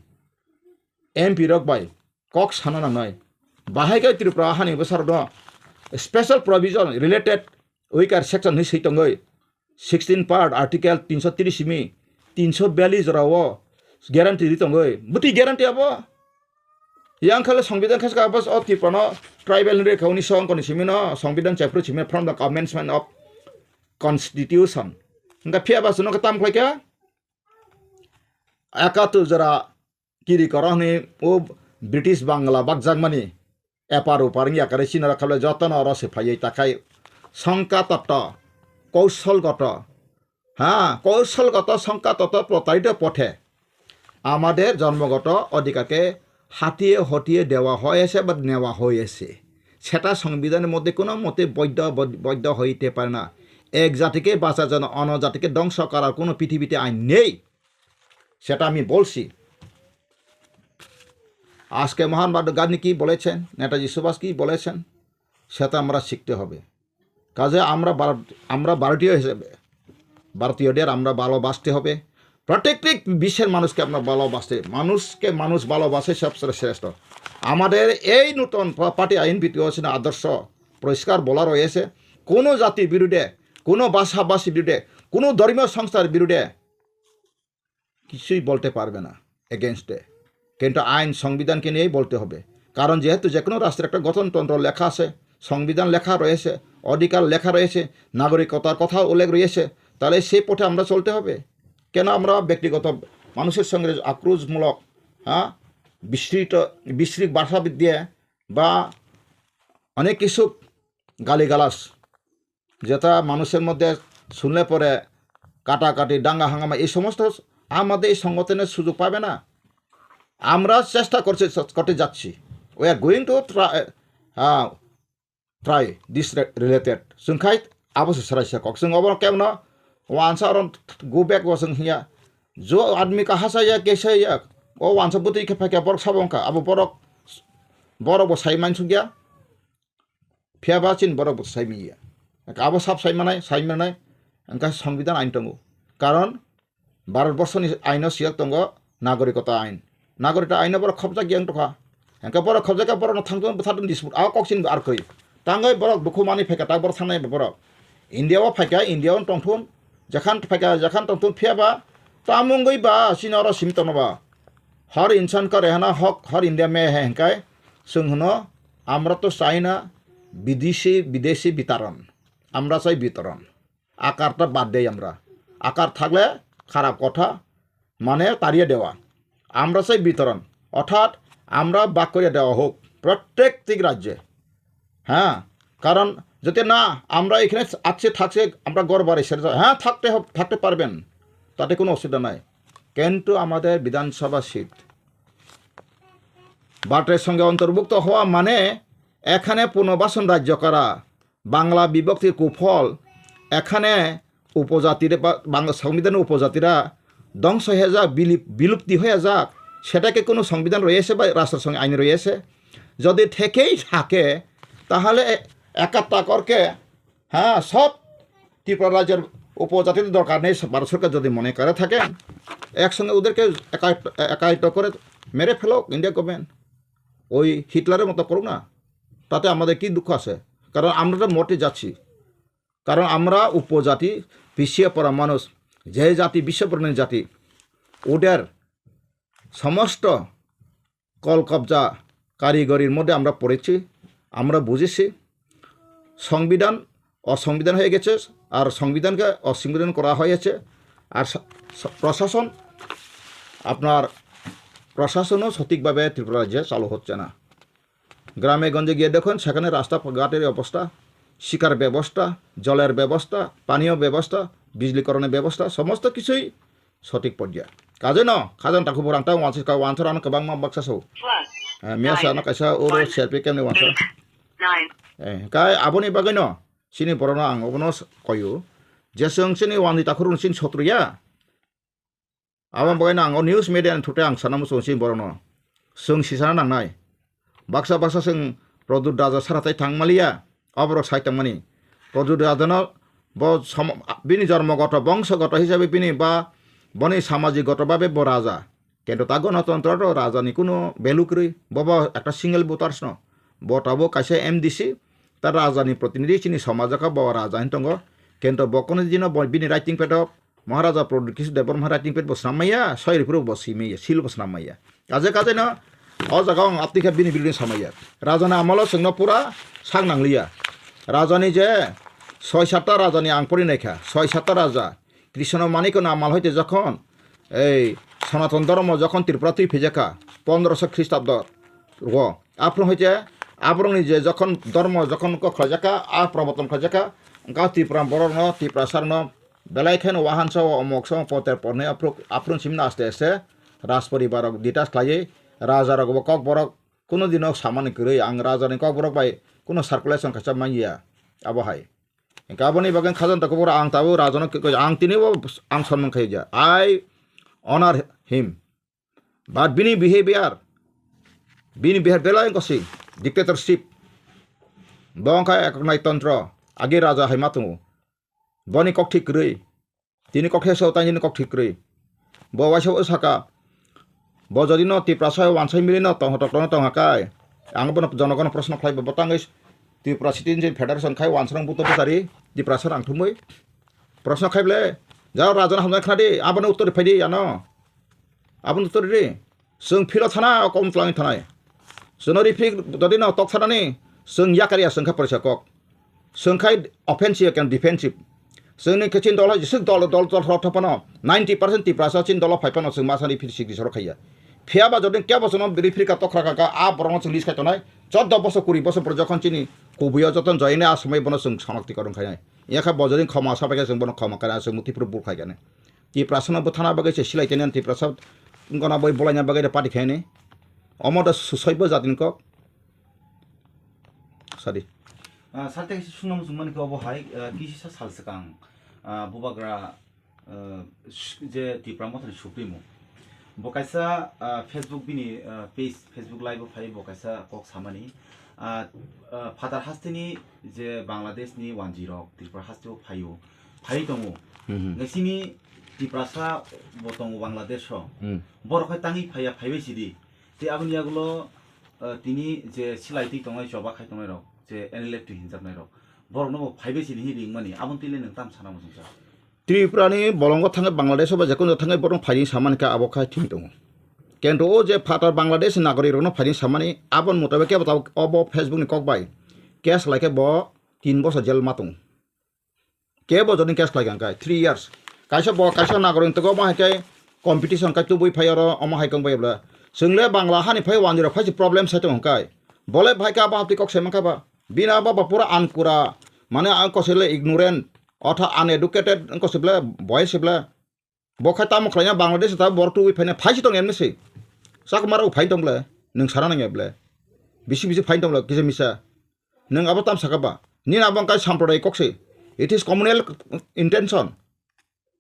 M P rok bai kok sana nangnai. Bahai khe Tripura hani bwsarokno special provision related weaker section hinwi swi tongwi sixteen part article tinso tris simi tinso biyallis jorao guarantee ri tongwi. Bwtwi guarantee abo? Yang khale songbidan khe sakha abo o Tripura no tribal hinwi rekha unisho ongkoni simi no songbidan chapter simi from the commencement of constitution. Hingkha phiya ba chwngno khe tam khlai kha? Ekatur jora kiri koro hwnwi o British Bangla bakjakmani epar upar wngya kwrwi chini rok khablai jotono oro se phaiwi takhai songka toto, koushol goto, ha, koushol goto songka toto protarito pothe আমাদের জন্মগত অধিকারকে হাতিয়ে হটিয়ে দেওয়া হয়েছে বা নেওয়া হয়েছে, সেটা সংবিধানের মধ্যে কোনো মতে বৈধ, বৈধ হইতে পারে না। এক জাতিকে বাঁচার জন্য অন্য জাতিকে ধ্বংস করার কোনো পৃথিবীতে আইন নেই, সেটা আমি বলছি। আজকে মহাত্মা গান্ধী কি বলেছেন, নেতাজি সুভাষ কি বলেছেন, সেটা আমরা শিখতে হবে। কাজে আমরা ভারত, আমরা ভারতীয় হিসেবে, ভারতীয়দের আমরা ভালোবাসতে হবে। প্রত্যেক বিশ্বের মানুষকে আমরা ভালোবাসতে, মানুষকে মানুষ ভালোবাসে সবচেয়ে শ্রেষ্ঠ। আমাদের এই নতুন পা-, পার্টি আইন ভিত্তিক হচ্ছে না আদর্শ পরিষ্কার বলা রয়েছে, কোনো জাতির বিরুদ্ধে, কোনো ভাষাভাষীর বিরুদ্ধে, কোনো ধর্মীয় সংস্থার বিরুদ্ধে কিছুই বলতে পারবে না এগেনস্টে। কিন্তু আইন সংবিধানকে নিয়েই বলতে হবে। কারণ যেহেতু যে কোনো রাষ্ট্রের একটা গঠনতন্ত্র লেখা আছে, সংবিধান লেখা রয়েছে, অধিকার লেখা রয়েছে, নাগরিকতার কথা উল্লেখ রয়েছে, তাহলে সেই পথে আমরা চলতে হবে। কেন আমরা ব্যক্তিগত মানুষের সঙ্গে আক্রোশমূলক, হ্যাঁ, বিস্তৃত, বিস্তৃত ভাষাবিদ দিয়ে বা অনেক কিছু গালিগালাজ যেটা মানুষের মধ্যে শুনলে পরে কাটাকাটি, দাঙ্গা হাঙ্গামা, এই সমস্ত আমাদের এই সংগঠনের সুযোগ পাবে না। আমরা চেষ্টা করছি, করতে যাচ্ছি। We are going to try, uh, try this re-, related. Chwng khai abo se swraisa kok. Chwng obo kemno wansa orom go back bo chwng hiya. Jo admi ka hasa ya, kesa ya. O wansa bwtwi khe phaikha borok sabo wngkha. Abo borok, borok bo sai mansukya. Phiya ba chini borok bo sai manya. Abo sab sai manai, sai manai, hingkha Songbidan ain tongo. Karon Bharat borsoni aino siyok tongo nagorikota ain. Nagorikota aino borok khopjak yang tokha. Hingkha borok khopjak khe borokno thangtun bwthartun dispute. Abo kok chini ar koi. Tangoi borok dukhu mani phaikha tak borok thangnai borok. India o phaikha, India o tongthun. Jakhan phaikha, jakhan tongthun phiya ba. Tamungoi ba chini oro simi tongno ba. Har insan ka rehna hak, har India mein hai hingkha. Chwng hwno, আমরা তো চাই না বিদেশি, বিদেশি বিতাড়ন। আমরা চাই বিতরণ। আকারটা বাদ দেই আমরা। আকার থাকলে খারাপ কথা, মানে তাড়িয়ে দেওয়া। আমরা চাই বিতরণ, অর্থাৎ আমরা ভাগ করে দেওয়া হোক প্রত্যেকটি রাজ্যে। হ্যাঁ, কারণ যদি না আমরা এখানে আছে থাকছে, আমরা ঘর বাড়ি ছেড়ে যাই, হ্যাঁ, থাকতে হব-, থাকতে পারবেন, তাতে কোনো অসুবিধা নাই। কিন্তু আমাদের বিধানসভা সিট ভারতের সঙ্গে অন্তর্ভুক্ত হওয়া মানে এখানে পুনর্বাসন রাজ্য করা, বাংলা বিভক্তির কুফল, এখানে উপজাতির বা বাংলা সংবিধানের উপজাতিরা ধ্বংস হয়ে যাক, বিলিপ-, বিলুপ্তি হয়ে যাক, সেটা কি কোনো সংবিধান রয়েছে বা রাষ্ট্রসংঘ আইন রয়েছে? যদি থেকেই থাকে, তাহলে এ-, একাত্তা করকে, হ্যাঁ, সব ত্রিপুরা রাজ্যের উপজাতিদের দরকার নেই, ভারত সরকার যদি মনে করে থাকেন, একসঙ্গে ওদেরকে একাত্ত-, একাত্ত করে মেরে ফেলো ইন্ডিয়া গভর্নমেন্ট। ওই হিটলারের মতো করুক না, তাতে আমাদের কি দুঃখ আছে? কারণ আমরা তো মরতে যাচ্ছি। কারণ আমরা উপজাতি, পিছিয়ে পড়া মানুষ, যে জাতি বিশ্ববরণের জাতি, ওদের সমস্ত কল কবজা কারিগরির মধ্যে আমরা পড়েছি, আমরা বুঝেছি। সংবিধান অসংবিধান হয়ে গেছে, আর সংবিধানকে অসংবিধান করা হয়েছে। আর সা-, সা-, প্রশাসন, আপনার প্রশাসনও সঠিকভাবে ত্রিপুরা রাজ্যে চালু হচ্ছে না। গ্রামে গঞ্জে গিয়ে দেখুন, সেখানে রাস্তা ঘাটের অবস্থা, শিক্ষার ব্যবস্থা, জলের ব্যবস্থা, পানীয় ব্যবস্থা, বিজলীকরণের ব্যবস্থা, সমস্ত কিছুই সঠিক পর্যায়ে. Kaje no, khajan takhu borang ta wansi ka wansar ano kwbangma baksa so. Plus Eh, miyasa ano nine kaisa oro one selfie camni wansar. Eight nine. Eh, kai aboni bagwi no, chini borokno ang obono s-, koyo. Je chwng chini wansi takhu rokno chini sotro ya. Aboni bagwi no ang o news media ni thute ang sana muchungo chini borokno. Chwng sisana nangnai. Baksa baksa chwng Pradyot Raja sara tai thang maliya, aborok sai tongmani. Pradyot Rajano bo som-, bini jormogoto, bongsogoto hisabe bini ba boni samajikgoto babe bo raja. Kento ta Ganatantro to raja ni kuno value kwrwi. Bo bo ekta single voters no. Bo tabuk kaisa M D C, ta raja ni protinidhi chini somajo kha bo raja hin tongo. Kento bo kono dino bo bini writing pad o Maharaja Pradyut Kishore Debbarma writing pad bo snam maya, soi ripro bo si maya, seal bo snam maya. Kaje kaje no o jaga ang apti kha bini building samaya. Raja ni amolo chwngno pura sak nangliya. Raja ni je soi satta raja ni ang pori naikha, soi satta raja. Krishna Manikya Namal hoite jokhon ei Sanatan Dharma jokhon Tripura twi phaijakha pondroso Khristabdo o, aphuru hoite aborokni je jokhon dharma jokhon kok khlaijakha, a proboton khlaijakha, wngkha Tripura borokno, Tripura sarno belai kheno wahansa o omok so poter pornai aphuru, aphuru simna aste aste Rajporibar rok detach khlaiwi raja rok bo kok borok kuno dino samani kwrwi, ang raja ni kok borok bai kuno circulation khacha manya abo hai. Hingke aboni bagwi khajanta kubura ang tabuk rajano kikoi ang tini bo ang sonmung khai ja. I honor him. But bini behavior, bini behavior belai wngkha si dictatorship. Bo wngkha eknai tontro, agi raja hai ma tongo. Boni kok thik kwrwi. Tini kok heso tani ni kok thik kwrwi. Bo waisa o saka. Bo jodi no Tiprasa wansai mili no tong hotok no tong hakai. Ang bono jonogono proshno khlai bo tangwi Tripura Citizen Federation khai wansrang buto bwtari Tiprasa rang thumwi. Proshno khai ble. Jao raja no hamjak khna di. Abono uttor phai di ano. Abono uttor di. Chwng philo thana o kok twlangwi thanai. Chwngno rifrik dodino tok thanani chwng yakar ya chwngkha porisa kok. Chwngkhai offensive and defensive. Chwngni khe chini dolo jeswk dol dol dol rok thapano ninety percent Tiprasa chini dolo phai phano chwng masa rifrik sik disoro khaiya. Phiya ba jodin kebo chwngno rifrik ka tokra ka ka a borokno chwng list khai tonai. Choddo bosor kuri bosor pore jokhon chini kubuyo joton joyene a somoi bono chwng sonok tikor wngkhainai. Yakha bo jodin khoma sabaikhe chwng bono khoma kare chwng muti phuru bul khaikani. Tiprasano bwthana bagwi se silai tene Tiprasa wngkona boi bolaina bagwi de party khaini. Omo da susaibo jatni kok. Sadi. Ah, sarte kaisa sungna muchung mani khe obo hai, ah, kisisa sal swkang, ah, bubagra, ah, s-, je Tipra Mothani sukrimung. Bo kaisa, ah, Facebook bini, ah, page, Facebook live o phai bo kaisa kok samani. Ah, ah, Phatar hasteni je Bangladesh ni wanjwi rok Tripura haste o phaio, phai tongo. Mhm. Ngesini Tiprasa bo tongo Bangladesh o. Hmm. Borok hai tangwi phaiya, phaibai sidi. Tei aboni yagulo, ah, tini je silai twi tongnai, choba khai tongnai rok, je N L F T hinjaknai rok, borokno bo phaibai sidi hinwi ringmani, aboni twi le nwng tam sana muchungsa. Tripura ni bolongo thangwi Bangladesh o ba jekunu thangwi borok phaini samani khe abo khai thik tongo. Kento o je phatar Bangladesh ni nagorik rokno phaini samani aboni mutabik kebo tabuk obo Facebook ni kok bai case lai khe bo tin bosor jail ma tongo. Kebo joni case khlai kha khe three years. Kaisa bo kaisa nagorik tongkha omo hai khe competition khai tubui phai oro omo hai kong bai bla. Chwng le Bangla hani phai wanjwi rok phai se problem sai tong kha. Bole bhai ka ba hapti kok sai man kha ba. Bini abo ba pura ankura, mane ang kosele ignorant, otha uneducated, ang kosele boy se ble. Bo khai tamo khlaina Bangladesh ta borok tubui phaina phai si tong emni se. Chakma rok phai tong ble, nwng sana nang ble. Bisi bisi phai tong ble, kisa misa. Nwng abo tam saka ba. Nini abo ang kai sampradayik kok se. It is communal intention.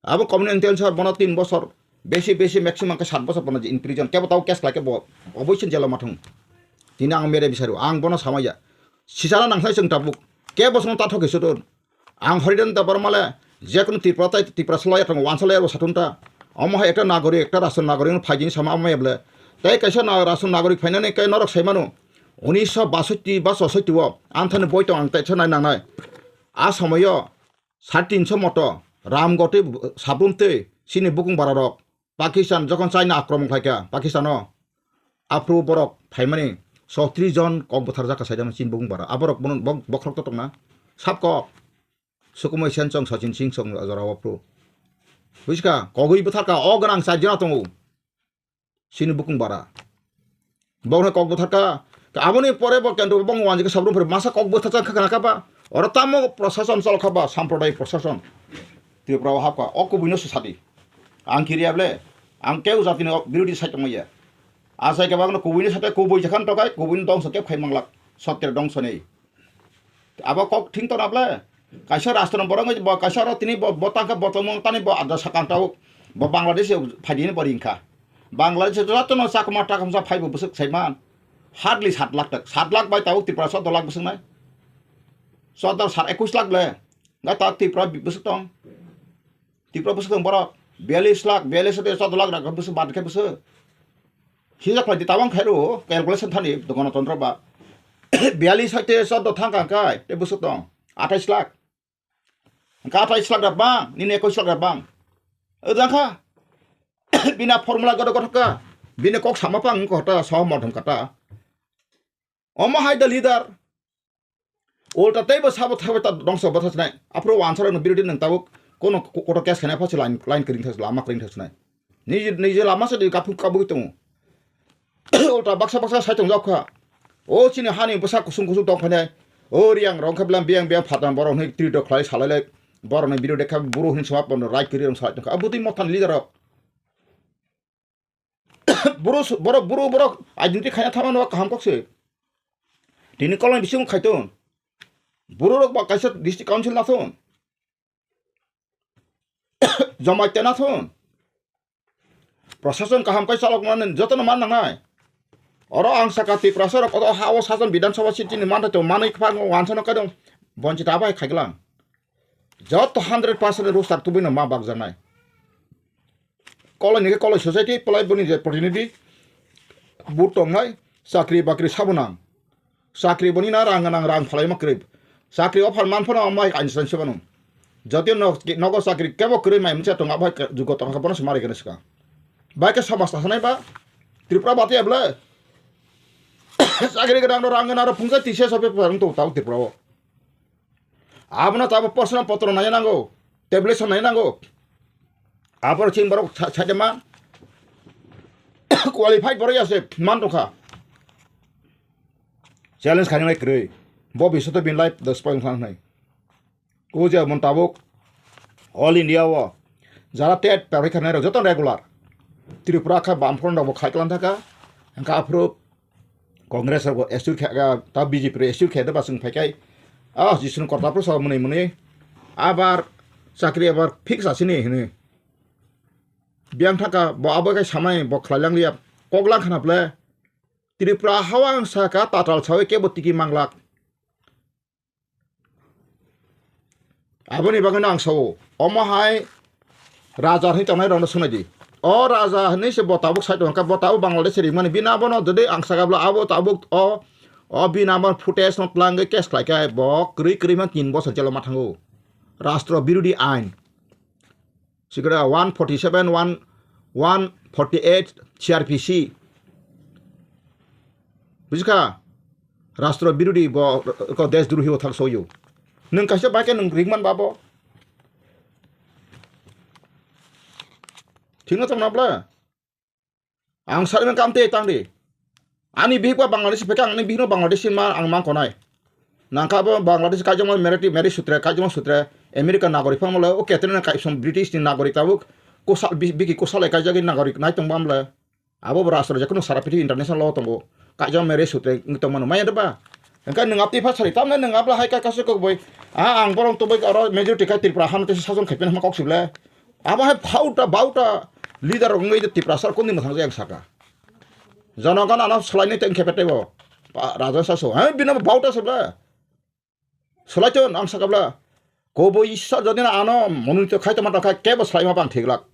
Abo communal intelligence bono tin bosor, besi besi maximum khe sat bosor bono in prison. Kebo tabo case khlai khe bo oboisin jelo mathung. Tini ang mere bisaro, ang bono samaya. Sisana nangsai chwng tabuk. Kebo bono ta thokhe sudun. Ang Haridan Debbarma le jekunu Tripura tai Tripura salai thang wansalai ro satun ta. Omo hai ekta nagorik, ekta rashtra nagorik no phaijini sama omo eble. Tai kaisa na rashtra nagorik phainani kai norok saimano. Unisho basotti ba sosotti o anthani boi tong ang taisa nai nangnai. A somoyo Sare tinso moto Ramgoti Sabrum tei chini bukung bara rok Pakistan jokhon China akromon khlaikha Pakistan o, aphuru borok phaimani chotris jon kok bwtharjak kha saidama chini bukung bara. Aborok bono bok-, bokhorok to tongna sab kok. Sukumoi Sen chong, Sachin Singh chong jorao aphuru. Buiska kogwi bwtharkha o gwnang char jona tongo. Chini bukung bara. Bokno kok bwtharkha. Aboni pore bo kento bong wanjikhe sabrum phuru masa kok bwtharjak kha kha ba. Oro tamo prosason chol kha ba, sampradayik prosason. Tripura o hapkha. O kubuino se sadi. Ang kiriya ble. Ang keu jatini birodhi sai tongmaya. Asai khe bagno kubuino sate kubui jakhan tokai, kubuino dongso kep khai manglak. Sottir dongso nei. Abo kok thing tona ble. Kaisa rashtra ni borok wngwi bo kaisa oro tini bo, bo tangkha bo tongmung tani bo adda sakang tau. Bo Bangladesh phaidi ni bo ringkha. Bangladesh joto no chakma takamsa phaibo bwswk saiman. Hardly sat lakh tak. Sat lakh bai tabuk Tripura sotto lakh bwswk nai. Sotto sat ekwis lakh ble. Ga ta Tripura bwswk tong. Tripura bwswk tong borok biyalish lakh, biyalish de chaudo lakh rok bwswk bad khe bwswk. Sijak phaidi tabang khairu calculation thani dokan tontra ba. Biyali saite choddo thang kang kai te busuk tong. Athais lakh. Hwnkha athais lakh da bang, nini ekwis lakh da bang. Ojang kha. Bina formula godo godo kha. Bini kok sama pang ko ta so modom kata. Omo hai da leader. Ulta teibo sabo thagbai ta dongso bwtha sinai. Aphuru wansarokno birodi nang tabuk kono ko-, koto case khaina pha se line, line kring thas, lama kring thas sinai. Niji, niji lama se di kaphuk kabuk tongo. Ulta baksa baksa sai tongjak kha. O chini hani bwsa kusung kusung tong khainai. O riyang rong khe blam biyang biyang phatang borok hwnwi twi dok khlai salai lai. Borokni birodi kha buru hwnwi suma pono right kwrwi rong salai tong kha. Abotwi mothani leader rok. Buru su-, borok, buru borok identity khaina thangmano kaham kok se. Tini kolong bisingo khaiton. Buru rok ba kaisa district council nathon. Jamatia nathon. Prosason kaham kai chalok mani jotono man nangnai. Oro ang saka Tiprasa rok o ha o sason Bidhan Sabha seat ni manthai to manwi kwbangma wansano kaidong bonchit abai khaiglang. Joto hundred percent rooster tubui no ma bakjaknai. Koloi ni khe koloi society, polai boni je protinidhi, but tongnai, chakri bakri sabo nang. Chakri boni na rang nang, rang phalai ma kwrwi. Chakri offer man phano mai kainwi sabo nung. Jodi no, nogo chakri kebo kwrwi mai mwnsa tongo, abo hai jugo tongkha bono se ma rwgwna swkang. Bai khe somas ta sanai ba, Tripura bati able. Chakri gwnang no rang gwnang ro phungjai T C S office phang tong tao Tripura o. Abono tabo posna potro nai nango, tablet nai nango. Abor chini borok sa-, saide ma qualified borok ya se man tongkha. Challenge khainai kwrwi. Bo bisoto bin life dos point khan nai. O je mon tabuk all India o jara tet parai khanai rok joto regular. Tripura kha bam front rok bo khai klan thaka. Hingkha aphuru Congress rok bo assure khe, ah, ta B J P rok assure khe da ba chwng phai kai. Ah, Jisnu korta phuru sa mwnwi mwnwi. Abar chakri abar fix asini hwnwi. Biyang thaka bo abo kai samai bo khlai lang liya. Kok lang khana ple. Tripura hawang saka tatal sawi kebo tiki manglak. Aboni bagwino ang sao, omo hai raja hinwi tongnai rokno swnai di. O raja hinwi se bo tabuk sai tongkha, bo tabuk Bangladesh rimani. Bini abono jodi ang sakabla abo tabuk o, o bini abo footage no twlangwi case khlai khe bo kwrwi kwrwi man tin bosor jelo ma thango. Rastro birodhi ain. Sikra one forty seven, one, one forty eight C R P C. Bujikha? Rastro birodhi bo ko desh drohi o thak soyo. Nwng kaisa bai khe nwng ringman babo. Thikno tongna bla? Ang sari man kam te tang di. Ani bihik ba Bangladesh pekang, ani bihik no Bangladesh ma ang mang konai. Nangkha bo Bangladesh kaijakma marriage, marriage sutre, kaijakma sutre, America nagorik phang mole, o ketre na kaisom British ni nagorik tabuk, kosal bi-, biki kosal e kaijagwi nagorik nai tong bamle. Abo bo rastro je kunu sara piti international law tongo. Kaijakma marriage sutre wng tong mano, maya de ba? Engka nwng apti pha sari, tamne nwng abla hai ka kasu kok boi. A, ang borong toboi oro majority kai Tripura ham te sason khaipen hama kok sible. Abo hai phauta, bauta leader rok wngwi Tiprasa rok kondin mwthang jai ang saka. Jonogon ano swlainai tei wngkhe teibo. Pa-, raja saso. Hai bino bauta se bla. Swlaichon ang sakabla. Kobo Ishwar jodi na ano monolito khai tongma tongkha kebo swlaima bang thiglak.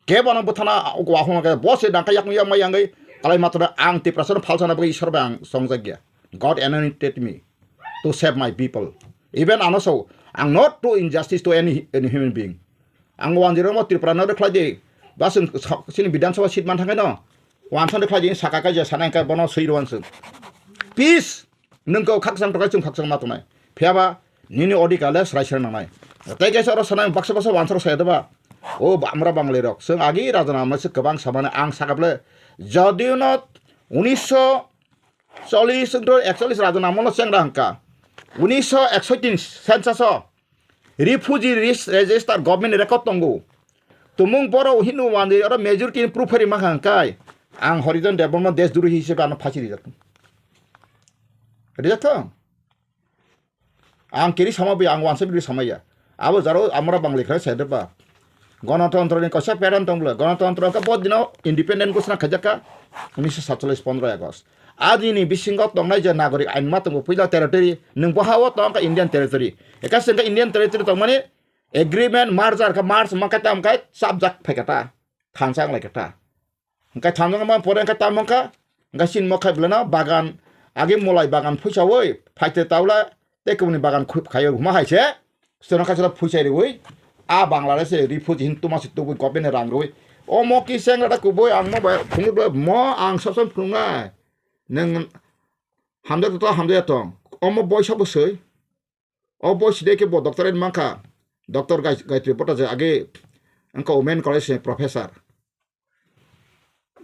Kebo ano bwthana wahuma khe bo se dangkha yakung yakma yangwi kalai matwna ang Tiprasa no phalsana bagwi Ishwar bai ang songjakya. God anointed me to save my people. Even ano so, ang not to injustice to any, any human being. Ang wanjirokno Tripura no rwkhlai di. Ba chwng sa-, chini Bidhan Sabha seat man thangkhe no. Wansa rwkhlai di saka kaisa sana hwnkhe bono swi rw wanswk. Peace. Nwng kok khakchang tokai chwng khakchang ma tongnai. Phiya ba nini odhikar le srai srai nangnai. Tei kaisa oro sanai baksa baksa wansa rok saya da ba. O ba-, amra Bangali rok. Chwng agi raja namai se kwbang samani ang saka ble. Jodi no unisho chollish to ekchollish raja namolo chengra hwnkha. Unisho eksoitin census o. Refugee ris-, register government record tongo. Tumung borok Hindu manwi oro majority ni proof phari mankha hwnkhe ang Horijan Debbarma desh drohi hisabe ano phasi rijak. Rijak thung? Ang kiri sama bi ang wansa bi sama ya. Abo jaro amra Bangali khare sai ba. Gonotontro ni kaisa pattern tong bwle. Gonotontro khe bo dino independent ghosna khaijak kha unisho satchollish pondro August. Adini bisingo tongnai je nagorik ain ma tongo puila territory, nwng bo ha o tong kha Indian territory. Eka sengkha Indian territory tongmani agreement merger kha merge ma kha tam kha chapjak phai kha ta. Thansa ang lai kha ta. Hwnkhe thamjak ma pore hwnkhe tamo wngkha. Hwnkhe chini mokha beleno bagan, age molai bagan phuisaui phaite taula tei kubuni bagan khup khaio huma hai se. Sono kha sono phuisai riui a Bangladesh se refugee hin tuma se tubui government ni rang rwi. Omo ki seng rada kubui ang mo bai phunuk bai mo ang sob sob phunuknai. Nwng hamjak to hamjak tong. Omo boisa bo swi. O boisi de ke bo doctorate mankha. Doctor Gai-, Gayatri Bhattacharya age wngkha Women College ni professor.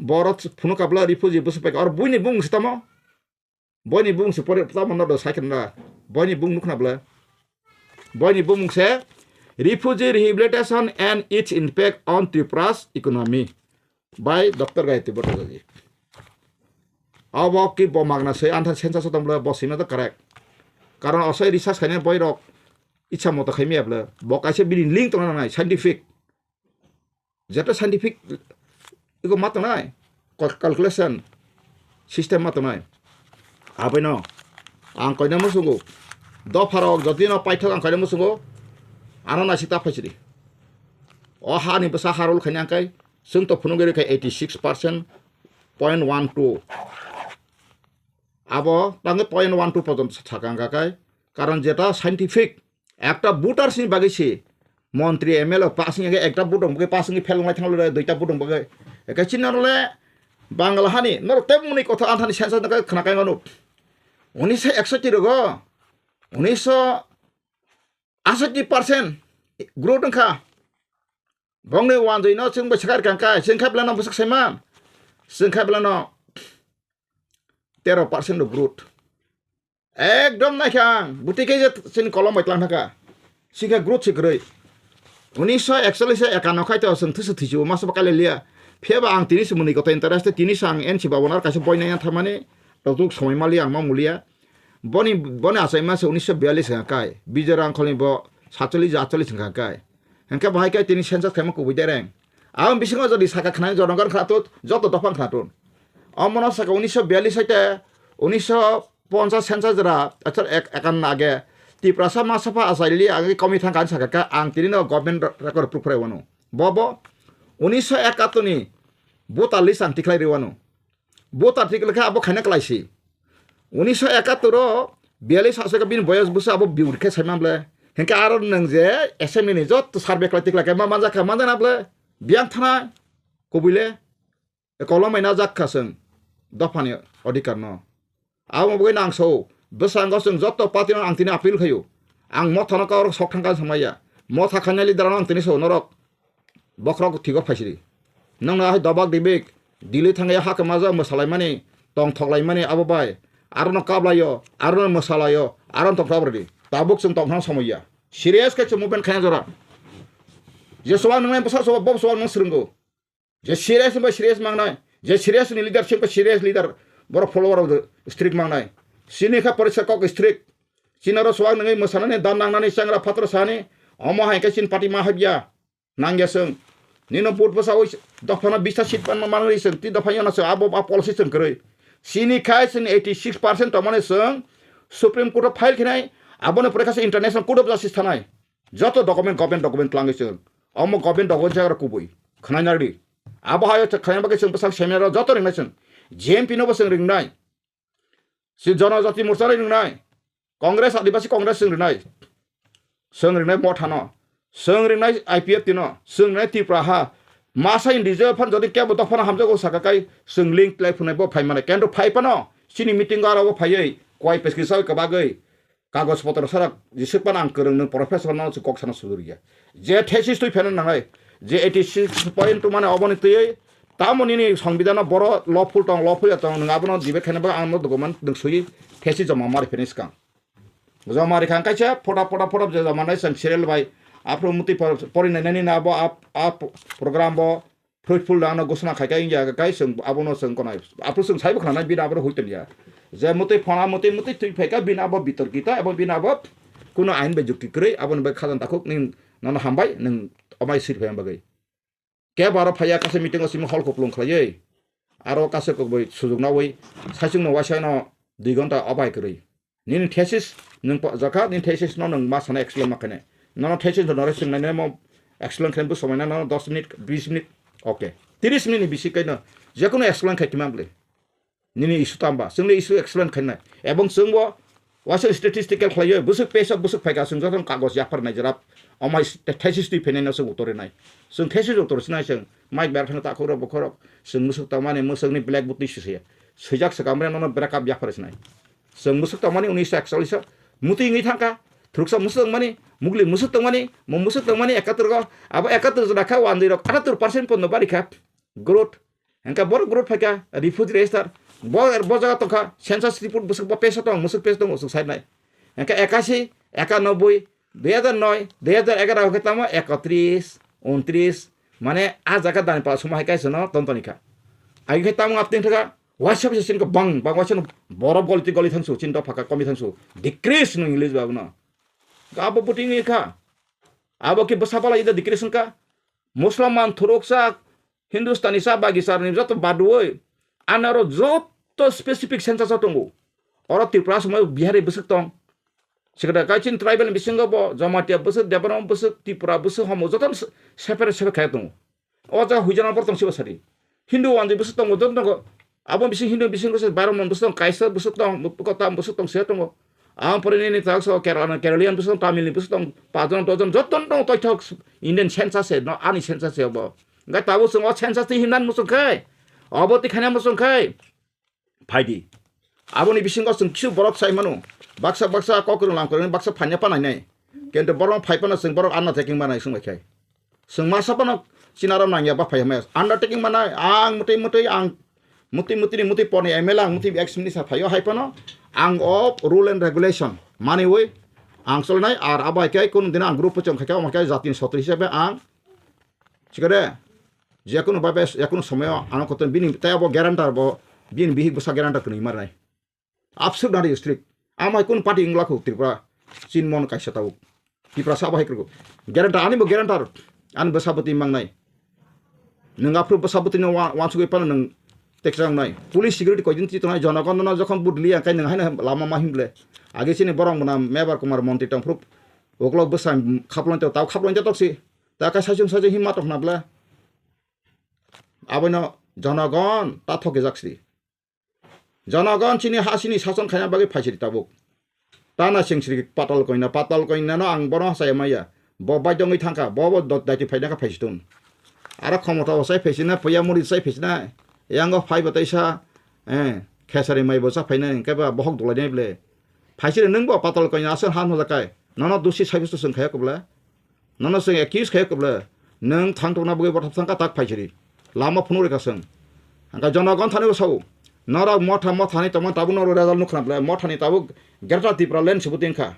Borok phunuk kabla refugee bwswk paikha. Oro buini bumung se tamo? Boini bumung se pore tamo no do sai khna. Boini bumung nukna bla. Boini bumung se Refugee Rehabilitation and Its Impact on Tripura's Economy by Doctor Gayatri Bhattacharya. Abo ki bo magna se antha census tong bla bo sina to correct. Karon osai research khaina boy rok ichha moto khaimya bla. Bo kaisa bini link tongna nangnai scientific. Jeto scientific iko ma tongnai, cal-, calculation system ma tongnai. Abaino ang koina musungo, dopharok jotino paithak ang koina musungo, ano naisik ta phaisidi. O hani bwsa harul khaina angkai, chwng to phunugwi rikha eighty six percent point one two. Abo tangwi point one two porjonto sakha angka kai, karon jeta scientific Ekta voter sini bagwi si montri M L A pass wngya khe ekta vote rok bagwi pass wngwi phel wnglai thanglo duita vote rok bagwi. Eke chini norok le Bangla hani norok tei mwnwi kotha anthani sensa nokhe khna kai manu. Unisho eksoti rogo, unisho asoti percent growth wngkha. Bongni wanjwi no chwng bai sakar kangkha, chwng kha belano bwswk saiman, chwng kha belano tero percent rok growth. Ekdom naikha ang, buti khe je chini kolom bai tlang thangkha. Sikhe growth se kwrwi. Unisho ekchollish ekano khai to chwng thusu thwisu masa ba kaile liya. Phiya ba ang tini se mwnwi koto interest, tini se ang N C Babu no kaisa boi naiya tharmani, rok somoi maliya ang ma muliya. Boni, boni achai masa unisho biyallish wngkha kai. Bijoy Rangkhol ni bo satchollish atchollish wngkha kai. Hwnkhe bo hai khe tini census khaima kubui dereng. Ang bisingo jodi saka khnai jonogon khna tut, joto dophang khna tun. Omono saka unisho biyallish hai te unisho ponchas census jora, achar ek-, ekanna age Tiprasa ma sapha achaili age komi thangkha ani sakha khe ang tini no government record proof phrai wano. Bobo unisho ekattor ni voter list ang tikhlai rwano. Voter tikla khe abo khaina kwlaisi. Unisho ekattor o biyallish aswk bini boyos bwsa abo biur khe saimang ble. Hinkhe aro nwng je assembly ni jotto survey khlai tikla khe ma manjak kha manjak na ble. Biyang thana kubui le. Kolom bai najak kha chwng dophani odhikar no. Abo bagwi nang sao, bwskango chwng joto party no ang tini appeal khaio. Ang motha no kaurok sok thangkha samaya. Motha khainai leader no ang tini sao norok. Bokhorok thigo phaisidi. Nongno hai dobak dibik, Delhi thangya ha kwmaja mwsalaimani, tongthoklaimani abo bai. Arono kablaio, arono mwsalaio, arono tongthok rwdi. Tabuk chwng tongthang samoya. Serious khe chwng movement khaina jora. Je sobak nwngnai bwsa sobak, bob sobak nung swrwngo. Je serious bai serious mangnai, je serious ni leader sing serious leader, borok follower of the strict mangnai. Sini kha porisa kok strict. Chinaro sobak nungwi mwsanani dan nangnani changra phatro sani, omo hai khe chin party ma habya. Nangya chwng. Nino vote bwsa oi dophano bista seat pan manwi chwng ti dopha yana chwng abo a policy chwng kwrwi. Chini khai chwng eighty six percent tongmani chwng Supreme Court o file khinai, aboni pore kha chwng International Court of Justice thanai. Joto document, government document twlangwi chwng. Omo government document jagra kubui. Khwnai nardi. Abo hayo chwng khwnai bagwi chwng bwsang seminar o joto ringnai chwng. J M P no bo chwng ringnai. Si Janajati Morcha no ringnai. Congress, Adivasi Congress chwng ringnai. Chwng ringnai Motha no. Chwng ringnai I P F T no. Chwng ringnai Tripura ha. Masa individual phan jodi kebo dophano hamjago saka kai chwng link tlai phunai bo phai mane. Kendo phai phano chini meeting o aro bo phaiwi kwai peskisa kwbagwi kagoj potro sarak jisuk phano ang kwrwng nwng professor no kok sana sujuriya. Je thesis twi pheno nangnai. Je eighty six point two mane oboni twiwi tamo nini songbidano boro lawful tong, lawful ya tong, nwng abono debate khaina bagwi ang no document nwng sui thesis joma mari phini swkang. Joma rikha kaisa photo, photo, photo je joma nai chwng serial bai. Aphuru muti por-, pori nai nani na abo ap, ap program bo fruitful da ano gosona khai kai ya kai chwng abono chwng konai. Aphuru chwng saibo khna nai bini abo huiton ya. Je muti phona muti muti twi phai ka bini abo bitor kita abo bini abo kuno ain bai jukti kwrwi aboni bai khajan takhuk ning nono hambai nwng omai sir phai bagwi. Kebo aro phaiya kaisa meeting o simi hol kuplung khlaiwi. Aro kaisa kokboi sujuk nawi saichung no waisa no dui ghonta obai kwrwi. Nini thesis nwng po-, jakha, nini thesis no nwng ma sana explain ma khainai. Nono thesis no nore swng nai mo explain khainai bo somai na nono dos minute, bis minute, okay. Tris minute ni bisi kai no Jekunu explain khai kima bwle. Nini issue tamba, chwngni issue explain khainai. Ebong chwngbo waisa statistical khlaiyo, bwswk page o bwswk phaikha, chwng jotono kagoj yapharnai jera. Omai thesis twi phainai no chwng uttor rinai. Chwng thesis uttor sinai chwng. Mic ber thangwi takhuk rok bokhorok. Chwng mwswk tongmani mwswkni blackboard twi sisaya. Swijak swkang bre nono break up yaphar sinai. Chwng mwswk tongmani unnish ekchallish o. Mutwi wngwi thangkha. Thuruksa mwswk tongmani, mugli mwswk tongmani, mo mwswk tongmani ekattor go. Abo ekattor jora kha, wandwi rok atattor percent pondo bari kha. Growth. Hingke borok group phaikha refugee register. Bo, bo jaga tongkha census report bwswk bo page o tong, mwswk page tong, mwswk side nai. Hingke ekashi, ekanoboi, dui hajar noi, dui hajar egaroh hingke tamo ekotris, untris, mane a jaga dani pala suma hai kaisa no ton toni kha. Agi khai tamo apni thaka, waisa bisa sin ko bang, bang waisa no borok goli ti goli thangsu, chin dopha ka komi thangsu. Decrease no English ba no. Abo buting kha. Abo ki bwsa pala ida decrease ka. Muslim man thuruk sa, Hindustani sa, Bagistani sa, joto badwoi. Anaro joto specific census o tongo. Oro Tripura somoi Bihari bwswk tong. Sikada kaichin tribal bisingo bo Jamatia bwswk, Debbarma bwswk, Tripura bwswk, homo joto se-, separate separate khai tongo. O jaga huijana bor tong sibo sari. Hindu wandi bwswk tongo, joto tongo. Abo bising Hindu bising bwswk Brahman bwswk tong, Kaisa bwswk tong, Kotam bwswk tong se tongo. Ang pore nini tak so Kerala, Keralian bwswk tong, Tamil ni bwswk tong, pajon dojon joto tong toithok Indian census se, no ani census se bo. Ga tabo sung o census ti himnan musung khai. Obo ti khana musung khai. Phaidi. Aboni bisingo chwng kisu borok sai mano. Baksa baksa kok rwlang kwrwngni baksa phanya panai nai. Kento borok phai pano chwng borok anna taking manai sung bai khai. Chwng masa phano chinaro nangya ba phai hwnmaya. Undertaking manai ang mwtwi mwtwi ang mwtwi mwtwi ni mwtwi poni M L A ang mwtwi ex minister phaio hai phano ang o rule and regulation maniwi ang cholnai ar abo hai khe kunu dino ang group pochong khai khe omo khe jatini sotri hisabe ang sikare jekunu babe jekunu somoyo ano kotor bini tei abo guarantor bo bini bihik bwsa guarantor kwnwi marnai. Absurd nari strict. Amai kun party wngla khu Tripura. Chinmon kaisa tabuk. Tripura sabo hai krugo. Guarantor ani bo guarantor. Ani bwsa bwtwi mangnai. Nwng aphuru bwsa bwtwi no wa-, wansugwi pano nwng teksa wngnai. Police security koidin ti tongnai jonogon no jokhon budli ya kai nwng haino lama ma himble. Age chini borok mwnam Mebar Kumar montri tongphuru uklok bwsa khaplong te tau khaplong te toksi. Ta kai sajung sajung himma tokna bla. Abono jonogon ta thokjak si. Jonogon chini ha chini sason khaina bagwi phaisiri tabuk. Tana singsiri patal koina, patal koina no ang bono hasaya maya. Bo baidongwi thangkha, bo bo dot daiti phaina kha phaisitun. Aro khomota bo sai phaisina, puya muri sai phaisina. Yango phai bo taisa, eh, khesari mai bo sa phaina, hingke ba bohok dulai nai ble. Phaisiri nwng bo patal koina aswk han hojakai. Nono dusi sai bustu swng khaya kubla. Nono chwng accuse khai kubla, nwng thang tongna bagwi bothop thangkha tak phaisiri. Lama phunuk rikha chwng. Hangkha jonogon thani bo sao. Norok motha motha ni tongma tabuk norok result nukha bla, motha ni tabuk Greater Tripura land sibu tingkha.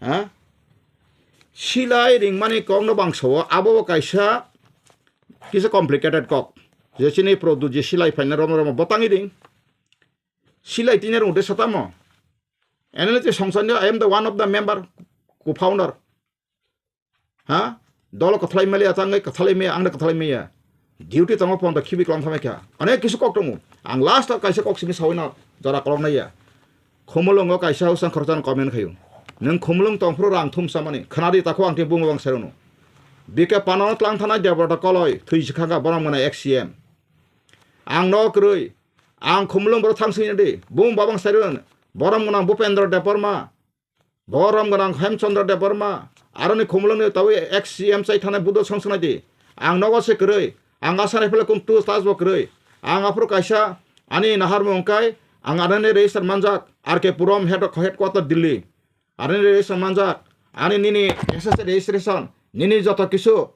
Ha? Silai ringmani kok no bang sao, abo bo kaisa kisa complicated kok. Je chini produce je silai phaina romo romo botangwi ring. Silai tini rung de satamo. N L T songsanyo, I am the one of the member, co-founder. Ha? Dolo kwthalai maliya, tangwi kwthalai maya, angno kwthalai maya. Duty tongo pon to khibi kwlam thamai kha. Onek kisu kok tongo. Ang last o kaisa kok simi sawino jora kolok naiya. Khumulungo kaisa usang khoroksa comment khayo. Nwng khumulung tongphuru rang thum samani. Khnadi takho ang tei bungo bang sarono. B K Pano tlang thanai Debrata koloi thwi sikhaka borom gwnai ex C M. Ang no kwrwi. Ang khumulung borok thang swina di. Bung babang sarono. Borom gwnang Bupendra Debbarma. Borom gwnang Hemchandra Debbarma, aroni khumulwngni tabwi ex C M chai thanai Buddha song swnai di. Ang nogo se kwrwi, ang asani phele kum tu tas bo kwrwi. Ang aphuru kaisa ani naharmung wngkai, ang aroni register manjak, R K Puram head, headquarter Delhi. Aroni register manjak, ani nini S S registration, nini joto kisu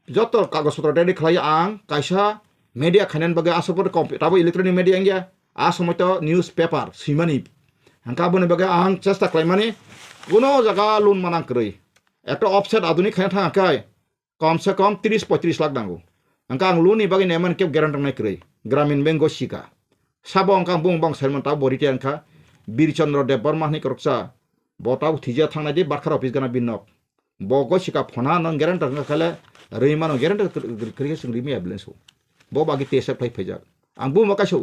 joto kagoj potro ready khlai ang kaisa media khainani bagwi aswk pore compu-, tabuk electronic media wngya, a somoi to newspaper swimani. Hangkhe aboni bagwi ang chesta khlaimani kuno jaga loan manang kwrwi. Ekta offset adhunik khaina thang khe kom se kom tris poitris lakh nango. Hangkhe ang loan ni bagwi naimani kebo guarantee wngnai kwrwi. Gramin Bank o sika. Sabo hangkhe ang bung bang saimano tabuk bo retire wngkha. Bir Chandra Debbarma hinwi kwrwksa. Bo tabuk thwija thangnai di Barkha office gana bini nok. Bo gosika phona no guarantee wngkha khe le rwi mano guarantee kwrwi khe chwng rimi ambulance o. Bo bagwi T S F phai phaijak. Ang bumo kaisa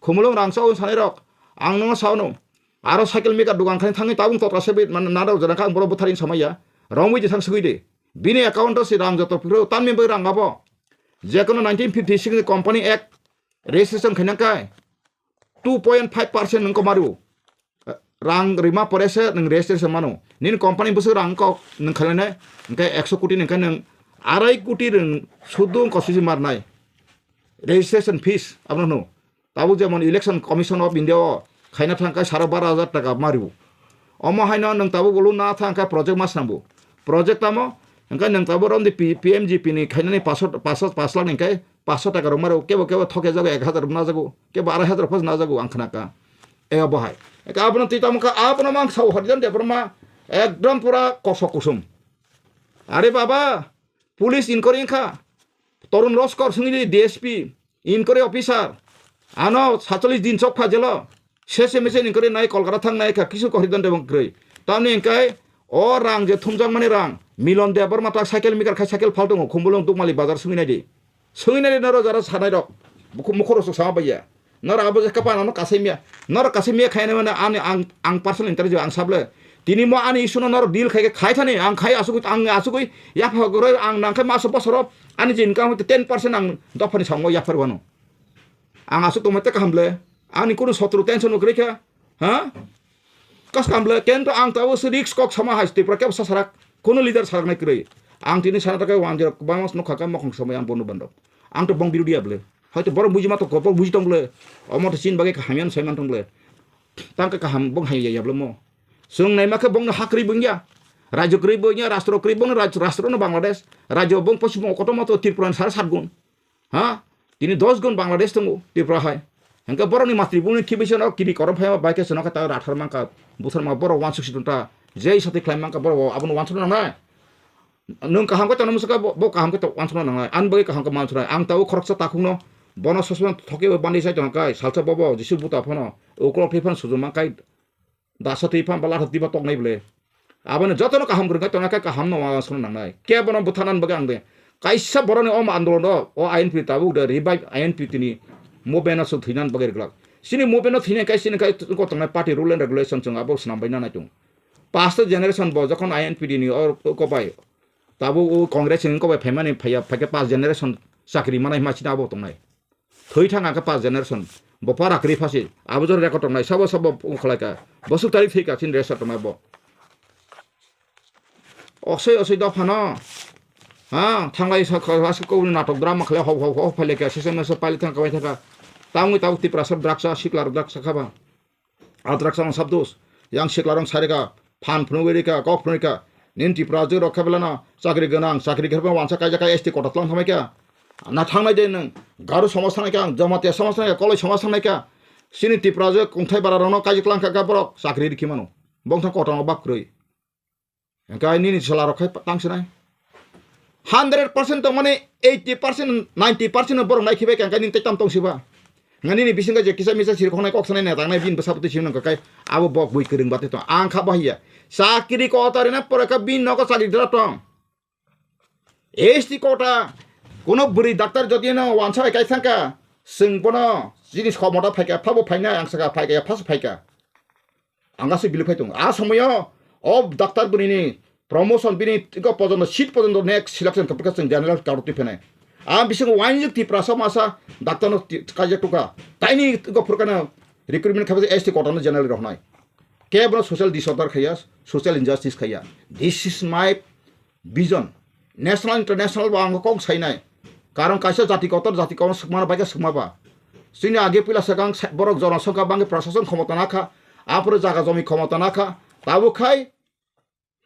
khumulwng rang chao sanai rok ang no sao no. Aro cycle mika dukan khai thangwi tabung totra se bit man nada jana kha ang boro bwthar in samaya. Romwi di thang swgwi di. Bini account o si rang joto phiro tanmi bai rang abo. Jekono nineteen fifty six ni Company Act registration khainang kai two point five percent nwng komaru. Rang rima pore se nwng registration mano. Nini company bwswk rang kok nwng khainai, hwnkhe ekso koti ni hwnkhe nwng arai koti rwng sudu wngkha sisi marnai. Registration fees abono hwno. Tabuk jemon Election Commission of India o khaina thangkha saro baro hajar taka mario. Omo haino nwng tabuk ulu na thangkha project ma swnambu. Project tamo? Hwnkhe nwng tabuk romdi P-, P M G P ni khainani paso, paso, paso lakh ni hwnkhe paso taka rok mario, kebo kebo thoke jago ek hajar rok najago, kebo arai hajar rok phas najago ang khnakha. E obo hai. Hwnkhe abono twi tamo kha, abono mang sao Harijan Debbarma ekdom pura kosok kusum. Are baba, police inquiry wngkha. Torun Roskor swngwi D S P, inquiry officer, ano satchollish din chok pha jelo. Sese mese inquiry nai Kolkata thang nai kha, kisu Harijan Debbarma kwrwi. Tamni hwnkhe o rang je thumjakmani rang, Milon Debbarma tak cycle mikar khai cycle phal tongo, Khumulwng Dukmali bazar swngwi nai di. Swngwi nai di norok jara sanai rok. Bukhuk mukhurok sok sama baiya. Norok abo je kapan ano kasai miya. Norok kasai miya khaina mane ani ang, ang personal interest ang sable. Tini mo ani issue no norok deal khai khai thani ang khai asugui ang asugui yapha goro ang nang khai maso bosoro ani je income hoite ten percent ang dophani songo yaphar wano. Ang asuk tongma te kaham le. Ani kunu sotro tension no kwrwi kha. Ha? Kas kaham le kento ang tabo se risk kok sama hai Tripura kebo sasarak. Kunu leader sarak nai kwrwi. Ang tini sana takai wan jero bangmas nokha ka mokhong somoi ang bono bando. Ang to bong birodi able. Hoito borok buji ma to kopor buji tong ble. Omo to chin bagwi kaham yan saiman tong ble. Tang khe kaham bong hai ya ble mo. Chwng naima khe bongno ha kwrwi bung ya. Rajyo kwrwi bung ya, rastro kwrwi bung, raj-, rastro no Bangladesh. Rajyo bong pochim bong kotor moto Tripura ni sara sat gun. Ha? Tini dos gun Bangladesh tongo Tripura hai. Hingke borokni matri bungni khibi sano kiri korom phai bai khe sano khe ta rathar mangka. Buthar ma borok wansuk si ta. Jei sati khlai mangka borok abono wansuk nangnai. Nwng kaham khe tongna muchukha, bo, bo kaham khe to wansukna nangnai. Ani bagwi kaham khe mansuknai. Ang tabuk khoroksa takhukno bono sosma thoke bo bandi sai tongkha kai. Salsa bobo Jisu buta phano uklok thwi phano sujuma kai. Dasa twi phano ba latha twi ba toknai ble. Aboni jotono kaham kwrwng khe tongna khe kaham no wansukna nangnai. Kebono butharnani bagwi ang de. Kaisa borokni omo andolon o, o I N P tabuk de revive I N P tini movement o thwinan bagwi rwglak. Chini movement o thwinai kai chini kai tongnai party rule and regulation chwng abo swnam bai nanai tongo. Pasta generation bo jokhon I N P D ni o, o kobai. Tabuk o Congress ni kobai phaimani phaiya, phaikhe pas generation chakri manai hima chini abo tongnai. Thwi thang khe pas generation. Bo para kwrwi phasi. Abo jora record tongnai. Sabo sabo ukhlaika. Bosuk tarik thwika chini resa tongnai bo. Osoi osoi dophano. Ha, thanglai sa kha, sa kha, natok drama khlai hok hok hok phaileka. Sesa mesa pailithang kabai thaka. Tangwi tabuk Tiprasa drugs, sikla drugs khaba. Adrak sama sabdos. Yang siklarong sarika, phan phunugwi rika, kok phunugwi rika. Nin Tripura jwk rok khe belano chakri gwnang, chakri khe wansa kaijak kai S T kota tlang thamai kha. Na thangnai de nwng, Garo somaj thangnai kha, Jamatia somaj thangnai kha, Koloi somaj thangnai kha. Chini Tripura jwk kungthai bara rokno kaijak lang kha borok chakri rikhi mano. Bongthang kota no bak kwrwi. Hingke nini chwla rok khai tang sinai. Hundred percent tong mani eighty percent, ninety percent borok nai khibai khe hingke nini tei tam tong siba. Hingke nini bisingo je kisa misa siri khonai kok sanai neta nai bini bwsa bwtwi simi nangkha kai abo bok bui kwrwng bati tong. Ang kha bahiya. Chakri kota rina pore kha bini nogo chakri dera tong. S T kota kuno bwrwi doctor jodi no wansa bai kai thangkha, chwng bono jinis khomota phaikha, phabo phainai ang sakha phaikha, phas phaikha. Ang aswk bili phai tongo. A somoyo o doctor bwrwini promotion bini iko pojono seat pojono next selection khe phurkha chwng general karo twi phenai. A bisingo wainjwk Tiprasa masa doctor no ti-, kaijak tukha. Taini iko phurkhano recruitment khabai S T kota no general rohnai. Kebono social disorder khaiya, social injustice khaiya. This is my vision. National, international bo ang kok sainai. Karon kaisa jati kotor, jati kotor swkmano bai khe swkma ba. Chini age puila swkang sa-, borok jono songkha bangkhe prashason khomota nakha, aphuru jaga jomi khomota nakha. Tabuk khai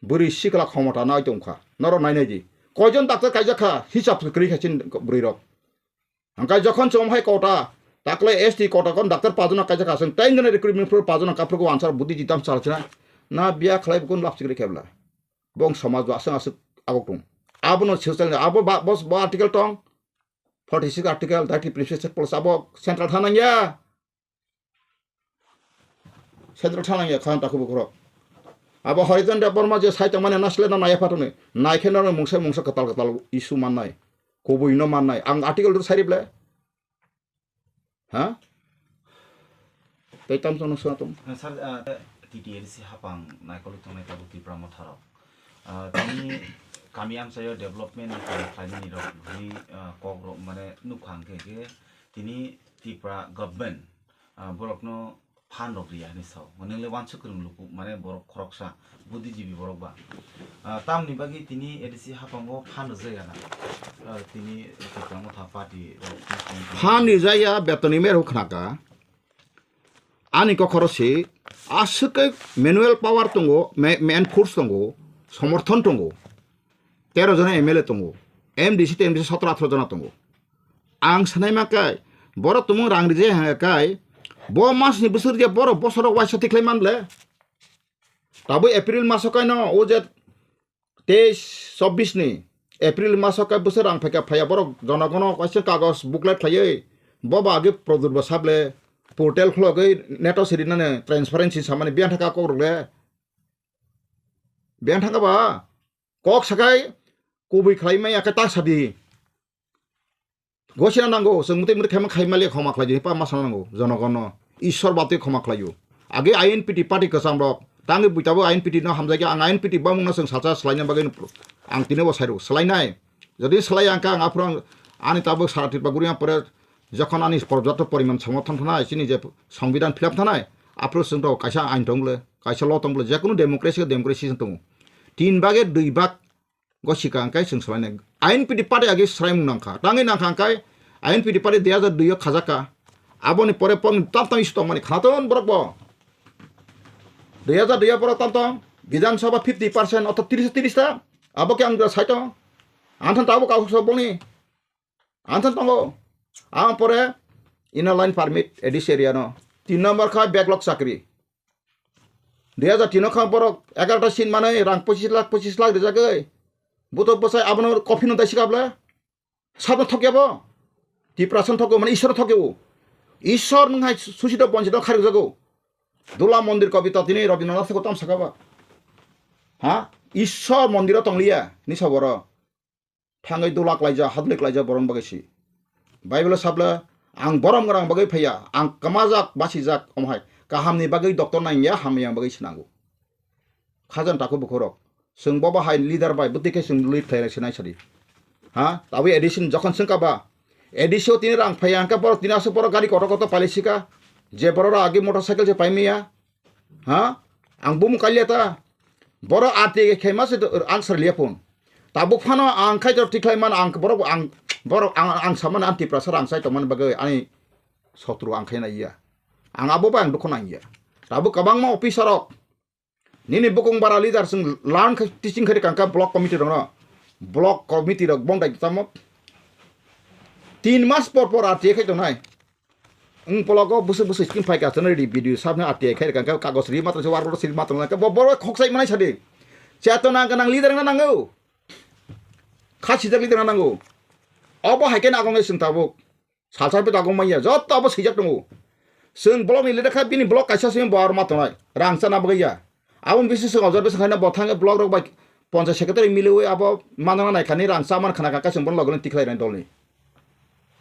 bwrwi sikla khomota nai tongkha. Norok nainai di. Koijon doctor kaijak kha, hisab kwrwi kha chini bwrwi rok. Hingke jokhon chwng hai kota, takle S T kota kon doctor pajono kaijak kha, chwng ten jona recruitment pro pajono kaphrugo answer budi jitam salchina. Na biya khlai bukun lap chikri khebla. Bong somaj bo aswk aswk abok tong. Abono social, abo ba, bos, bo article tong. Forty six article, thirty previous policy abo central thanang ya. Central thanang ya khan takhu bukhurok. Abo Harijan Debbarma je sai tongmani nasle na naya phatoni. Naikhe na mungsa mungsa katal katal issue mannai. Kubui no mannai. Ang article dur sari ble. Ha? Tei tam tong sona tong. Sir, ah, T T L C hapang naikol tongnai tabuk Tipra Motha rok. Ah, tini kami amchaio development ni kaam khlainani rok ni, ah, kok rok mane nukha hwnkhe khe tini Tripura government, ah, borokno phan rok riya hinwi sao. Nwngle wansuk kwrwng luku mane borok khoroksa buddhijibi borok ba. Ah, tamni bagwi tini A D C haphango phan rwjak ya na. Ah, tini Tipra Motha party rok phan rijak ya, betoni mer huk khnaka. Ani kokhoro se aswk khe manual power tongo, ma-, man force tongo, somorthon tongo. Tero jona M L A tongo, M D C to M D C sotro athro jona tongo. Ang sanai ma kai, borok tumung rang rijai hanga kai, bo mas ni bwswk rijai borok bosoro waisa tikhlai man le. Tabuk April maso kaino o je teis chobbish ni April maso kai bwswk rang phaikha phaiya borok jonogono kaisa kagoj booklet khlaiwi bo ba age Pradyot ba sable portal khulogwi neto sirinani transparency samani biyang thaka kok rok le. Biyang thaka ba kok sakai kubui khlai maya khe ta sadi. Gosina nango, chwng mwtwi mwtwi khaima khai mali khoma khlai di, pa ma sana nango, jonogono. Ishwar batwi khoma khlaio. Age I N P T party kwcham rok, tangwi bui tabuk I N P T no hamjai khe, ang I N P T bamung no chwng salsa swlaina bagwi no ang tini bo sairo, swlainai. Jodi swlai ang kha, ang aphuru ang ani tabuk sara Tripura guri ang pore jokhon ani porjapto poriman somorthon thanai, chini je songbidan philap thanai, aphuru chwng to kaisa ain tong bole, kaisa law tong bole, jekunu democracy, democracy chwng tongo. Tin bage dui bag Gosika hwnkhe chwng swlainai. I N P T party age swlaimung nangkha. Tangwi nangkha hwnkhe I N P T party dui hajar dui o khajak kha. Aboni pore pon tam tam issue tongmani khanaton borok bo. Dui hajar dui o borok tam tam Bidhan Sabha fifty percent oto tris tris ta. Abo khe ang jora sai tong. Anthan tabuk kau sok boni. Anthan tongo. Ang pore Inner Line Permit A D C area no. Tin number kha backlog chakri. Dui hajar tin o kha borok egarota seat manwi rang pochis lakh, pochis lakh rijagwi. Buto bwsai abono coffin no daisi kabla. Sabno thokya bo. Tiprasa no thokya, mane Ishwar no thokya o. Ishwar nwng hai susi do bonsi do kharok jago. Dula mondir kobita tini Rabindranath Thakur tam saka ba. Ha? Ishwar mondir o tongliya, ni saboro. Thangwi dula klaijak, hadlwi klaijak borok bagwi si. Bible o sabla, ang borom gwnang bagwi phaiya, ang kwmajak, basijak, omo hai. Kahamni bagwi doctor nangya, hamyang bagwi swnango. Khajang takhuk bukhurok. Chwng bobo hai leader bai, bwtwi khe chwng lead khlai sinai sadi. Ha? Tabwi A D C ni jokhon swngkha ba. A D C o tini rang phaiya, hwnkhe borok tini aswk borok gari kotor kotor pailai sika. Je borok rok agi motorcycle se paimaya. Ha? Ang bumung kalia ta. Borok R T I khe ma se ang sar liya phone. Tabuk phano ang khai jor tikhlai man ang borok ang borok ang ang saman ang Tiprasa rang sai tongmani bagwi ani sotru ang khai naiya. Ang abo bai ang dukho nangya. Tabuk kwbangma officer rok nini bukung bara leader sing lan khai teaching khai kangka block committee rok no. Block committee rok bong dai tamo. Tin mas por por R T I khai tongnai. Wng pologo bwswk bwswk skin phai ka chana ready video sabna R T I khai rwkha, kagos ri matwng se war boro siri matwng nangkhe bo boro khokchai manai sadi. Chetona gwnang leader wngna nango. Kha sijak leader wngna nango. Obo hai khe nagonai chwng tabuk. Salsa bai dagong manya. Joto abo sijak tongo. Chwng block ni leader kha bini block kaisa se bo aro matwnai. Rang chana bagwi ya. Aboni bising song observation khaina bo thangwi block rok bai ponchayat secretary miliwi abo manna nai khani rang chaman khana kha kaisa bono logoni tikhlai rani dolni.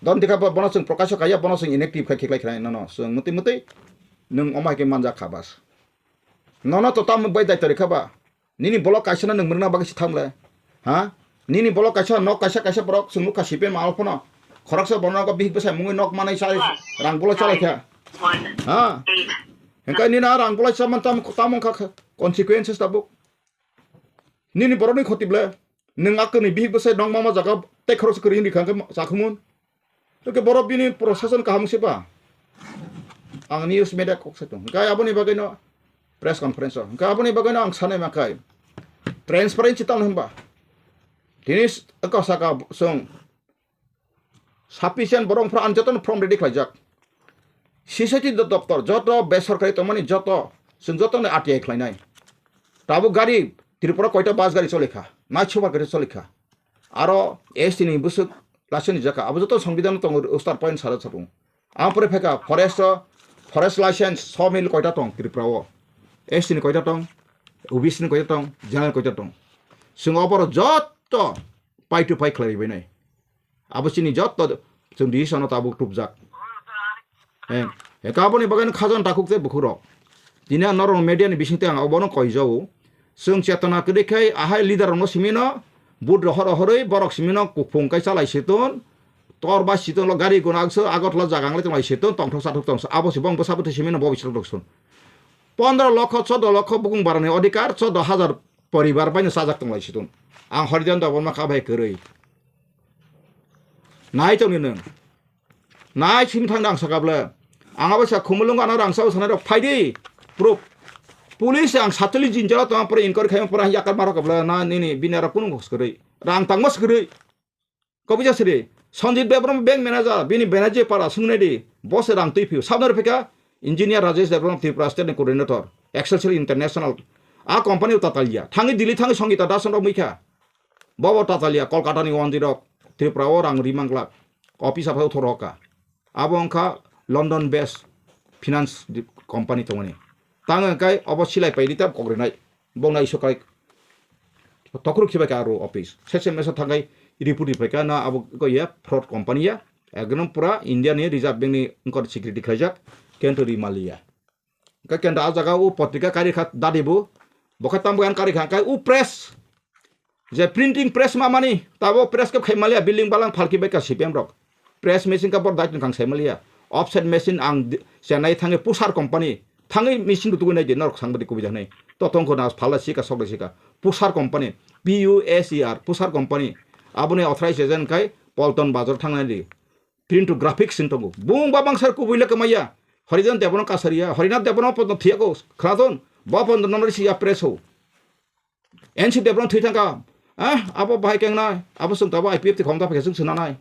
Don tikha bo-, bono chwng prokasho kaiya, bono chwng inactive khai khiklai khna nono. Chwng mwtwi mwtwi nwng omo hai khe manjak kha bas. Nono to tamo bai daitari kha ba. Nini block kaisa no nwng mwrwkna bagwi si thamle. Ha? Nini block kaisa nok kaisa kaisa borok chwng nukha C P M al phano. Khoroksa borok no bihik bwsai mungwi nok manai chai rang bolai chalai kha. Ha? Hwnkhe nini a rang bolai chaman tam, tamo wngkha kha consequences tabuk. Nini borokni khoti ble. Nwng a kwrwini bihik bwsai nok mama jaga tei khoroksa kwrwi wngkha hwnkhe chakhumun. Hwnkhe borok bini prosason kaham se ba. Ang news media kok sai tong. Hwnkhe aboni bagwi no press conference o. Hwnkhe aboni bagwi no ang sanai ma khai. Transparency tamo hwnba. Tini s-, wngkha saka chwng sufficient borok wngphra ang jotono form ready khlaijak. C C T do-, doptor joto besorkari tongmani joto chwng jotono R T I khlainai. Tabuk gari Tripura koita bus gari cholikha, nai super gari cholikha. Aro S T ni bwswk license rijak kha, abo joto songbidan tongo, ustar point sara sapung. Ang pore phaikha forest o, forest license sawmill koita tong Tripura o. S T ni koita tong, O B C ni koita tong, general koita tong. Chwng oborok joto pai to pai khlai bai nai. Abo chini joto chwng decision no tabuk tubjak. He, he, kaboni bagwi no khajan takhuk tei bukhuk rok. Tini ang norok media ni bising tei ang obono koi jao. Chwng chetona kwrwi khai ahai leader rokno simi no But rohor rohorwi borok simino kuphung kai chalai siton, tor bai siton lo gari guna agso Agartala jaga anglai tonglai siton, tongthok sathok tongso, abo si bong bwsa bwtwi simino bo bisok rok son. Pondro lokho, chodo lokho bukung barani odhikar, chodo hajar poribar baino chajak tonglai siton. Ang Horijan Debbarma kha bai kwrwi. Nai tongni nwng. Nai simi thangda ang saka bwle. Ang abo sa khumulung ano rang sao sanai rok phaidi. Proof. Police ang satuli jinjalo tong pore inquiry khaima pore yakar marok bwle na nini bini aro kunu kwrwi. Rang tangma kwrwi. Kobija siri. Sanjit Debbarma bank manager bini manager para sungnai di. Bo se rang twi phiu. Sabnar phika engineer Rajesh Debbarma Tripura state ni coordinator. Excelsior International. A company uta talia. Thangi Delhi thangi Sangita Dasan rok muikha. Bobo tatalia Kolkata ni wanjwi rok Tripura o rang ri manglak. Office aphai uthor hoka. Abo wngkha London based finance di-, company tongmani. Tang wngkai obo silai pai ritab kok rinai. Bong nai sokai tokruk khibai ka aro office. Sese mesa thangai report ripai ka na abo ko ya fraud company ya. Ekdom pura India ni Reserve Bank ni wngkor security khlaijak. Kento ri malia. Hingke kendra ah jaga o potrika kari kha dadi bo. Bo khe tamo yan kari kha hingke o press. Je printing press ma mani, tabo press khe khai malia building balang phalki bai ka C P M rok. Press machine ka bor dai tong kang sai malia. Offset machine ang di-, Chennai thangi Pusar company. Thangi machine rutugui nai di norok sang badi kubui janai. To tong kho na phala sika sok sika. Pusar company. P U S E R, Pusar company. Aboni authorized agent kai Polton Bazar thangnai di. Print to graphics sin tongo. Bung babang sar kubui le kamaya. Horijan Debbarma kasariya. Horinath Debbarma podno thiyako. Khnaton. Bo podno nomri siya press ho. N C Debbarma thwi thangka. Ah, abo bahai kengnai. Abo sung tabo I P F T khom ta phai sung sinanai.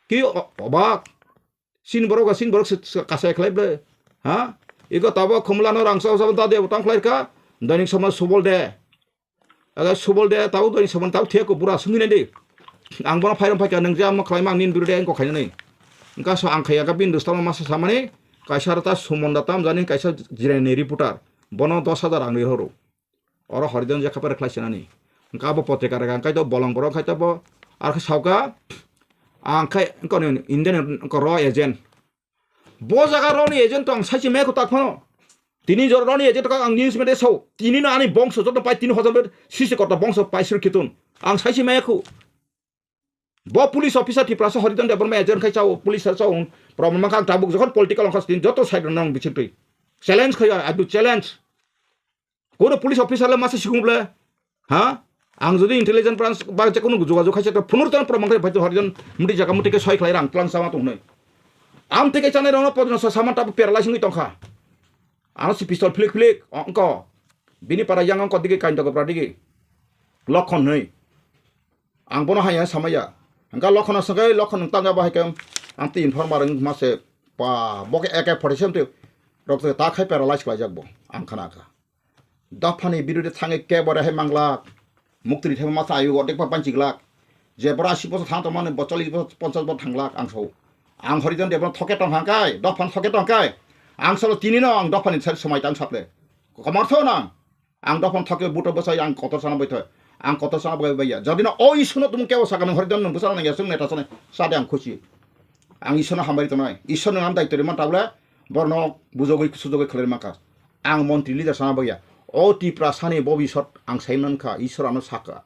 Ki o-, obak. Sin borok sin borok se-, se-, kasai khlai ble. Ha? Iko tabo khumlano rangsa usa da de tang khlai ka. Dainik sama subol de. Aga subol de tau doi soman tau theko bura sungwi nai de. Ang bono phairam phaikha nung jam khlai mang nin buru de ang kok khainani. Engka so ang khaya ka bin dustama masa samani kaisa rata sumon da tam jani kaisa jirani reporter. Bono dos hajar ang ri horo. Oro horijon je khapar khlai sinani. Engka bo potrika rega engkai to bolong borok khai to bo ar khe sauka ang khai engko ni Indian engko ro agent. Bo jaga roni agent tong sachi me ko tak phano. Tini jor roni agent ka ang news media so. Tini no ani bongso joto pai tini hajar sisi kota bongso pai sir kitun. Ang sachi me ko. Bo police officer Tiprasa Horijan Debbarma agent khai chao police sa chao. Problem ka ang tabuk jokhon political ang khas tin joto side nang bichitri. Challenge khai I do challenge. Kono police officer le masa sikung ble? Ha? Ang jodi intelligence branch ba je kono jogajog khaisa to phunur tan promang khai bhai to Horijan muti jaga muti ke soi khlai rang tlang sama tong nei. Am tike chanai rong no podno sa saman tabu pera lai singwi tongkha. Ano si pistol flik flik ongko. Bini para yang ongko digi kain to gopra digi. Lokhon nei. Ang bono hai hai samaya. Hingka Lokhon no sengkai Lokhon tang ba hai ke ang ti informer wng mase pa bo ke A K forty seven te rok te ta khai paralyze khlai jak bo. Ang khana kha. Dophani birude thangwi kebore hai manglak. Muktri thangwi masa ayu odek pa panchi glak. Je bora asi bosor thang tongmani bo chollish bosor ponchash bosor thanglak ang sao. Ang Horijan Debbarma thoke tong hangkai, dophani thoke tong kai. Ang salo tini no ang dophani sal somai tang saple. Komar tho nang. Ang dophani thoke buto bosai ang kotor sana bai thoi. Ang kotor sana bai bai ya. Jodi no o isuno tum kebo sakani Horijan no bosana ya sung neta sana sade ang khusi. Ang Isorno hambai tongnai. Isorno ang daityo rima tabla borno bujogoi sujogoi khlai maka. Ang montri leader sana bagya. O Tiprasani bobisot ang sai mankha, Isor ano saka.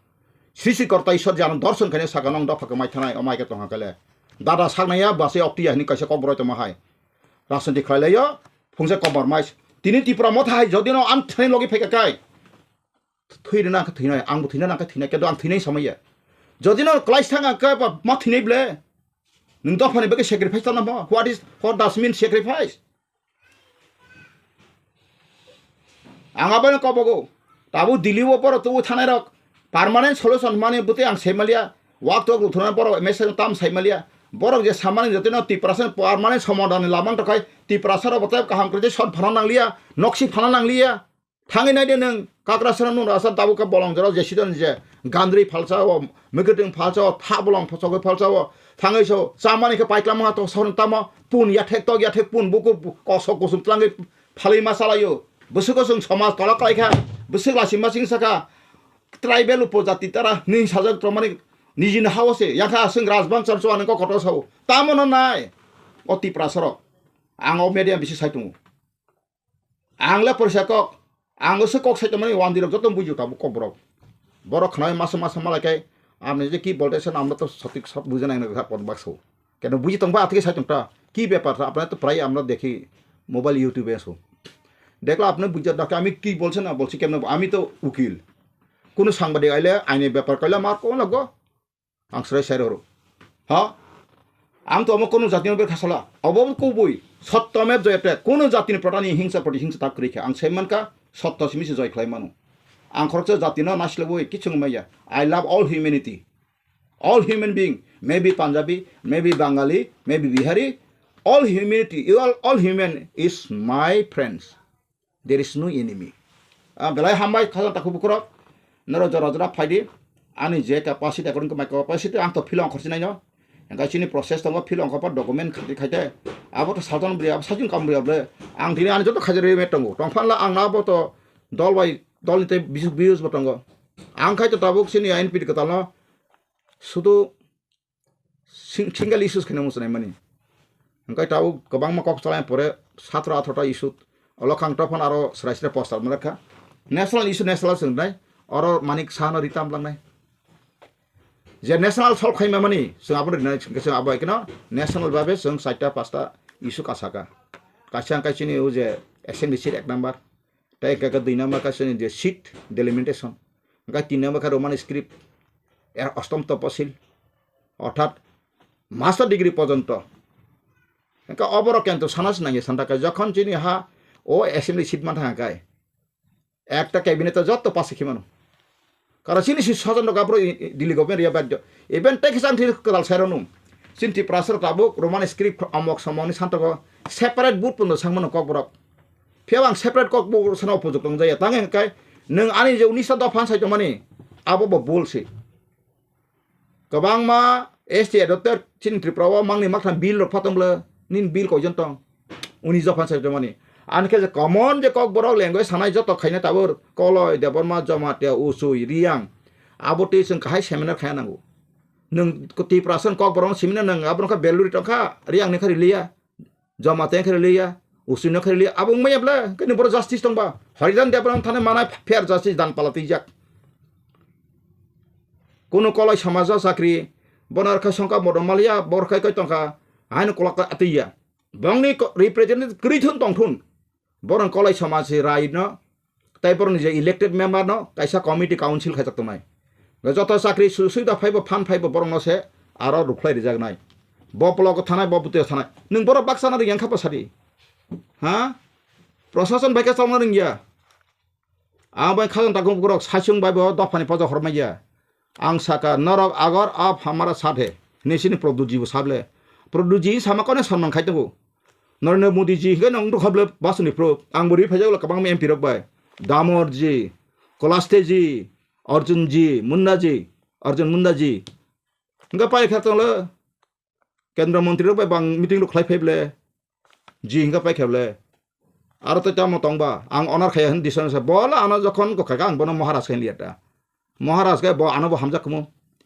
Srishti korta Isor je ano dorson khaina saka nong dopha khe mai thanai, o mai khe tongha kale. Dada saknaya base okti ya hini kaisa kokboroi tongma hai. Rajniti khlai laio, phungsa compromise. Tini Tipra motha hai jodi no ang thani logi phaika kai. Thwi rwna khe thwinai, ang bo thwina nang khe thwinai, kebo ang thwinai samaya. Jodi no klai sang ang khe ba ma thwinai ble. Nwng dophani bagwi sacrifice tana mo? What is, what does mean sacrifice? Ang abono kobogo. Tabuk Delhi o borok tubu thanai rok permanent solution mani bwtwi ang sai maliya. Wak tok ruthuna borok message tam sai maliya. Borok je samani jotino Tiprasa permanent somadhan ni lamang tokhai Tiprasa rok bwtwi kaham kwrwi sot phana nangliya, noksi phana nangliya. Thangwi naide nwng Kakrasana nwng rasa tabuk khe bolong jora je sidon je gandri phalsa o, mwkhuitwng phalsa o, tha bolong phosogwi phalsa o. Thangwi so chamani khe paiklam wngya to sohor tamo pun yathek tok yathek pun buku kosok kusum tlangwi phalwi ma chalaio. Bwswk o chwng somaj tola khlaikha, bwswk lachima chwng sakha, tribal upojati tara hwnwi sajak tongmani nijini hao se yakha chwng rajbang cham chuani kok kotor sao. Tamo no nai o Tiprasa rok. Ang o media bisi sai tongo. Ang le porisa kok, ang se kok sai tongmani wandi rok joto bujo tabuk kok borok. Borok khwnai masa masa malai khe, "আপনি যে কি বলতেছেন, আমরা তো সঠিক সব বুঝে নাই না, কথা বলতে পারছো। কেন বুঝি তো বা আজকে সাইটটা কি ব্যাপার, আপনারা তো প্রায় আমরা দেখি মোবাইল YouTube-এ আছো। দেখলো আপনি বুঝে দেখে আমি কি বলছেন না বলছি কেমন, আমি তো উকিল। কোনো সাংবাদিক আইলে আইনের ব্যাপার কইলে আমার কোন লাগবো?" Ang srai srai roro. Ha? Ang to omo kono jatino ber khasala. Obo kubui. Sotto mev joyate. Kono jatini protani hingsa proti hingsa tak kwrwi kha. Ang sai mankha, sotto simi se joy khlai mano. Ang khoroksa jatino naisle bui kichung maya. I love all humanity. All human being. Maybe Punjabi, maybe Bangali, maybe Bihari. All humanity, all, all human is my friends. There is no enemy. Ah, belai hambai khajang takhuk bukurok. Noro jora jora phaidi. Ani je capacity, according to my capacity, ang to philo ang khorchinai no. Engkai chini process tongo, philo ang khopar document khaiti khaite. Abo to salton bri, abo sajung kam bri able. Ang tini ani joto khajari me tongo. Tongphanla ang na abo to dol bai, dol ni te bisuk bius bo tongo. Ang khai to tabuk chini N P T kwtal no. Sudu sing-, single issues khaina muchunai mani. Hingkai tabuk kwbangma kok chalai pore satro athro ta issue. Olo khang tophon aro srai srai poster malakha. National issue national swngnai. Oro manik sano ritam langnai. Je national solve khaima mani, chwng abo rinai, chwng abo ekno national babe chwng chaita pasta issue kasaka. Kaisa hingkai chini o je assembly seat ek number. Tai hingkai dui number kaisa ni je seat delimitation. Hingkai tin number khe Roman script, er ostom toposil, orthat master degree porjonto. Hingkai oborok kento sana se nangya santa khe jokhon chini ha o assembly seat man thang kai. Ekta cabinet o jotto pass khe mano. Karon chini si sojon rok abro i-, i-, Delhi government ya bagyo. Even tei kisa ang thil kwtal sai rwnung. Chini Tiprasa rok tabuk Roman script omok somok ni santogo separate board puno sangmano kokborok. Phiya ang separate kokborok sana upojukto wngjaya. Tang hingkai nwng ani je unisa dopha sai tongmani abo bo bul si. Kwbangma S T adopted chini Tripura o mangni maktham bill rok phatongle nini bill koijon tong? Uni jophan sai tongmani. Ani khe je common je kokborok language sanai joto khaina tabuk Koloi, Debbarma, Jamatia, Usui, Riang. Abo twi chwng kahai seminar khaya nango. Nwng Tiprasa ni kokborok seminar nwng abo wngkha Belluri tongkha, Riang ni kha riliya. Jamatia khe riliya, Usui no khe riliya, abo wngmaya ble, kini borok justice tongba. Harijan Debbarma thani manai fair justice dan pala twijak. Kunu Koloi samajo chakri, bono rwkha songkha modom maliya, bo rwkha koi tongkha, haino kolok atwiya. Bongni ko-, representative kwrwi thun tong thun. Borok Koloi samaj si rai no, tei borokni je elected member no kaisa committee council khaijak tongnai. Joto chakri su-, suida phaibo, phan phaibo borokno se aro rwkhlai rijaknai. Bo block o thanai, bo bwtwi o thanai. Nwng borok baksa na rwngya wngkha bwsadi. Ha? Prosason bai khe chongna rwngya. Ang bai khajang takung borok saichung bai bo dophani poja hormaiya. Ang saka norok agar ab hamara sat he. Nisini Produtji bo sable. Produtji sama kone sonman khai tongo. Narendra Modi ji hingke nong dukha ble basuni pro. Ang bo ri phaijak le kwbangma M P rok bai. Damor ji, Kolaste ji, Arjun ji, Munda ji, Arjun Munda ji. Hingke pai kha tong le Kendra Mantri rok bai bang meeting rok khlai phai ble. Ji hingke pai kha ble. Aro tei tamo tong ba. Ang onar khaya hin dison sa. Bola ano jokhon ko kaka ang bono Maharaj khain liya ta. Maharaj khe bo ano bo hamjak khumu.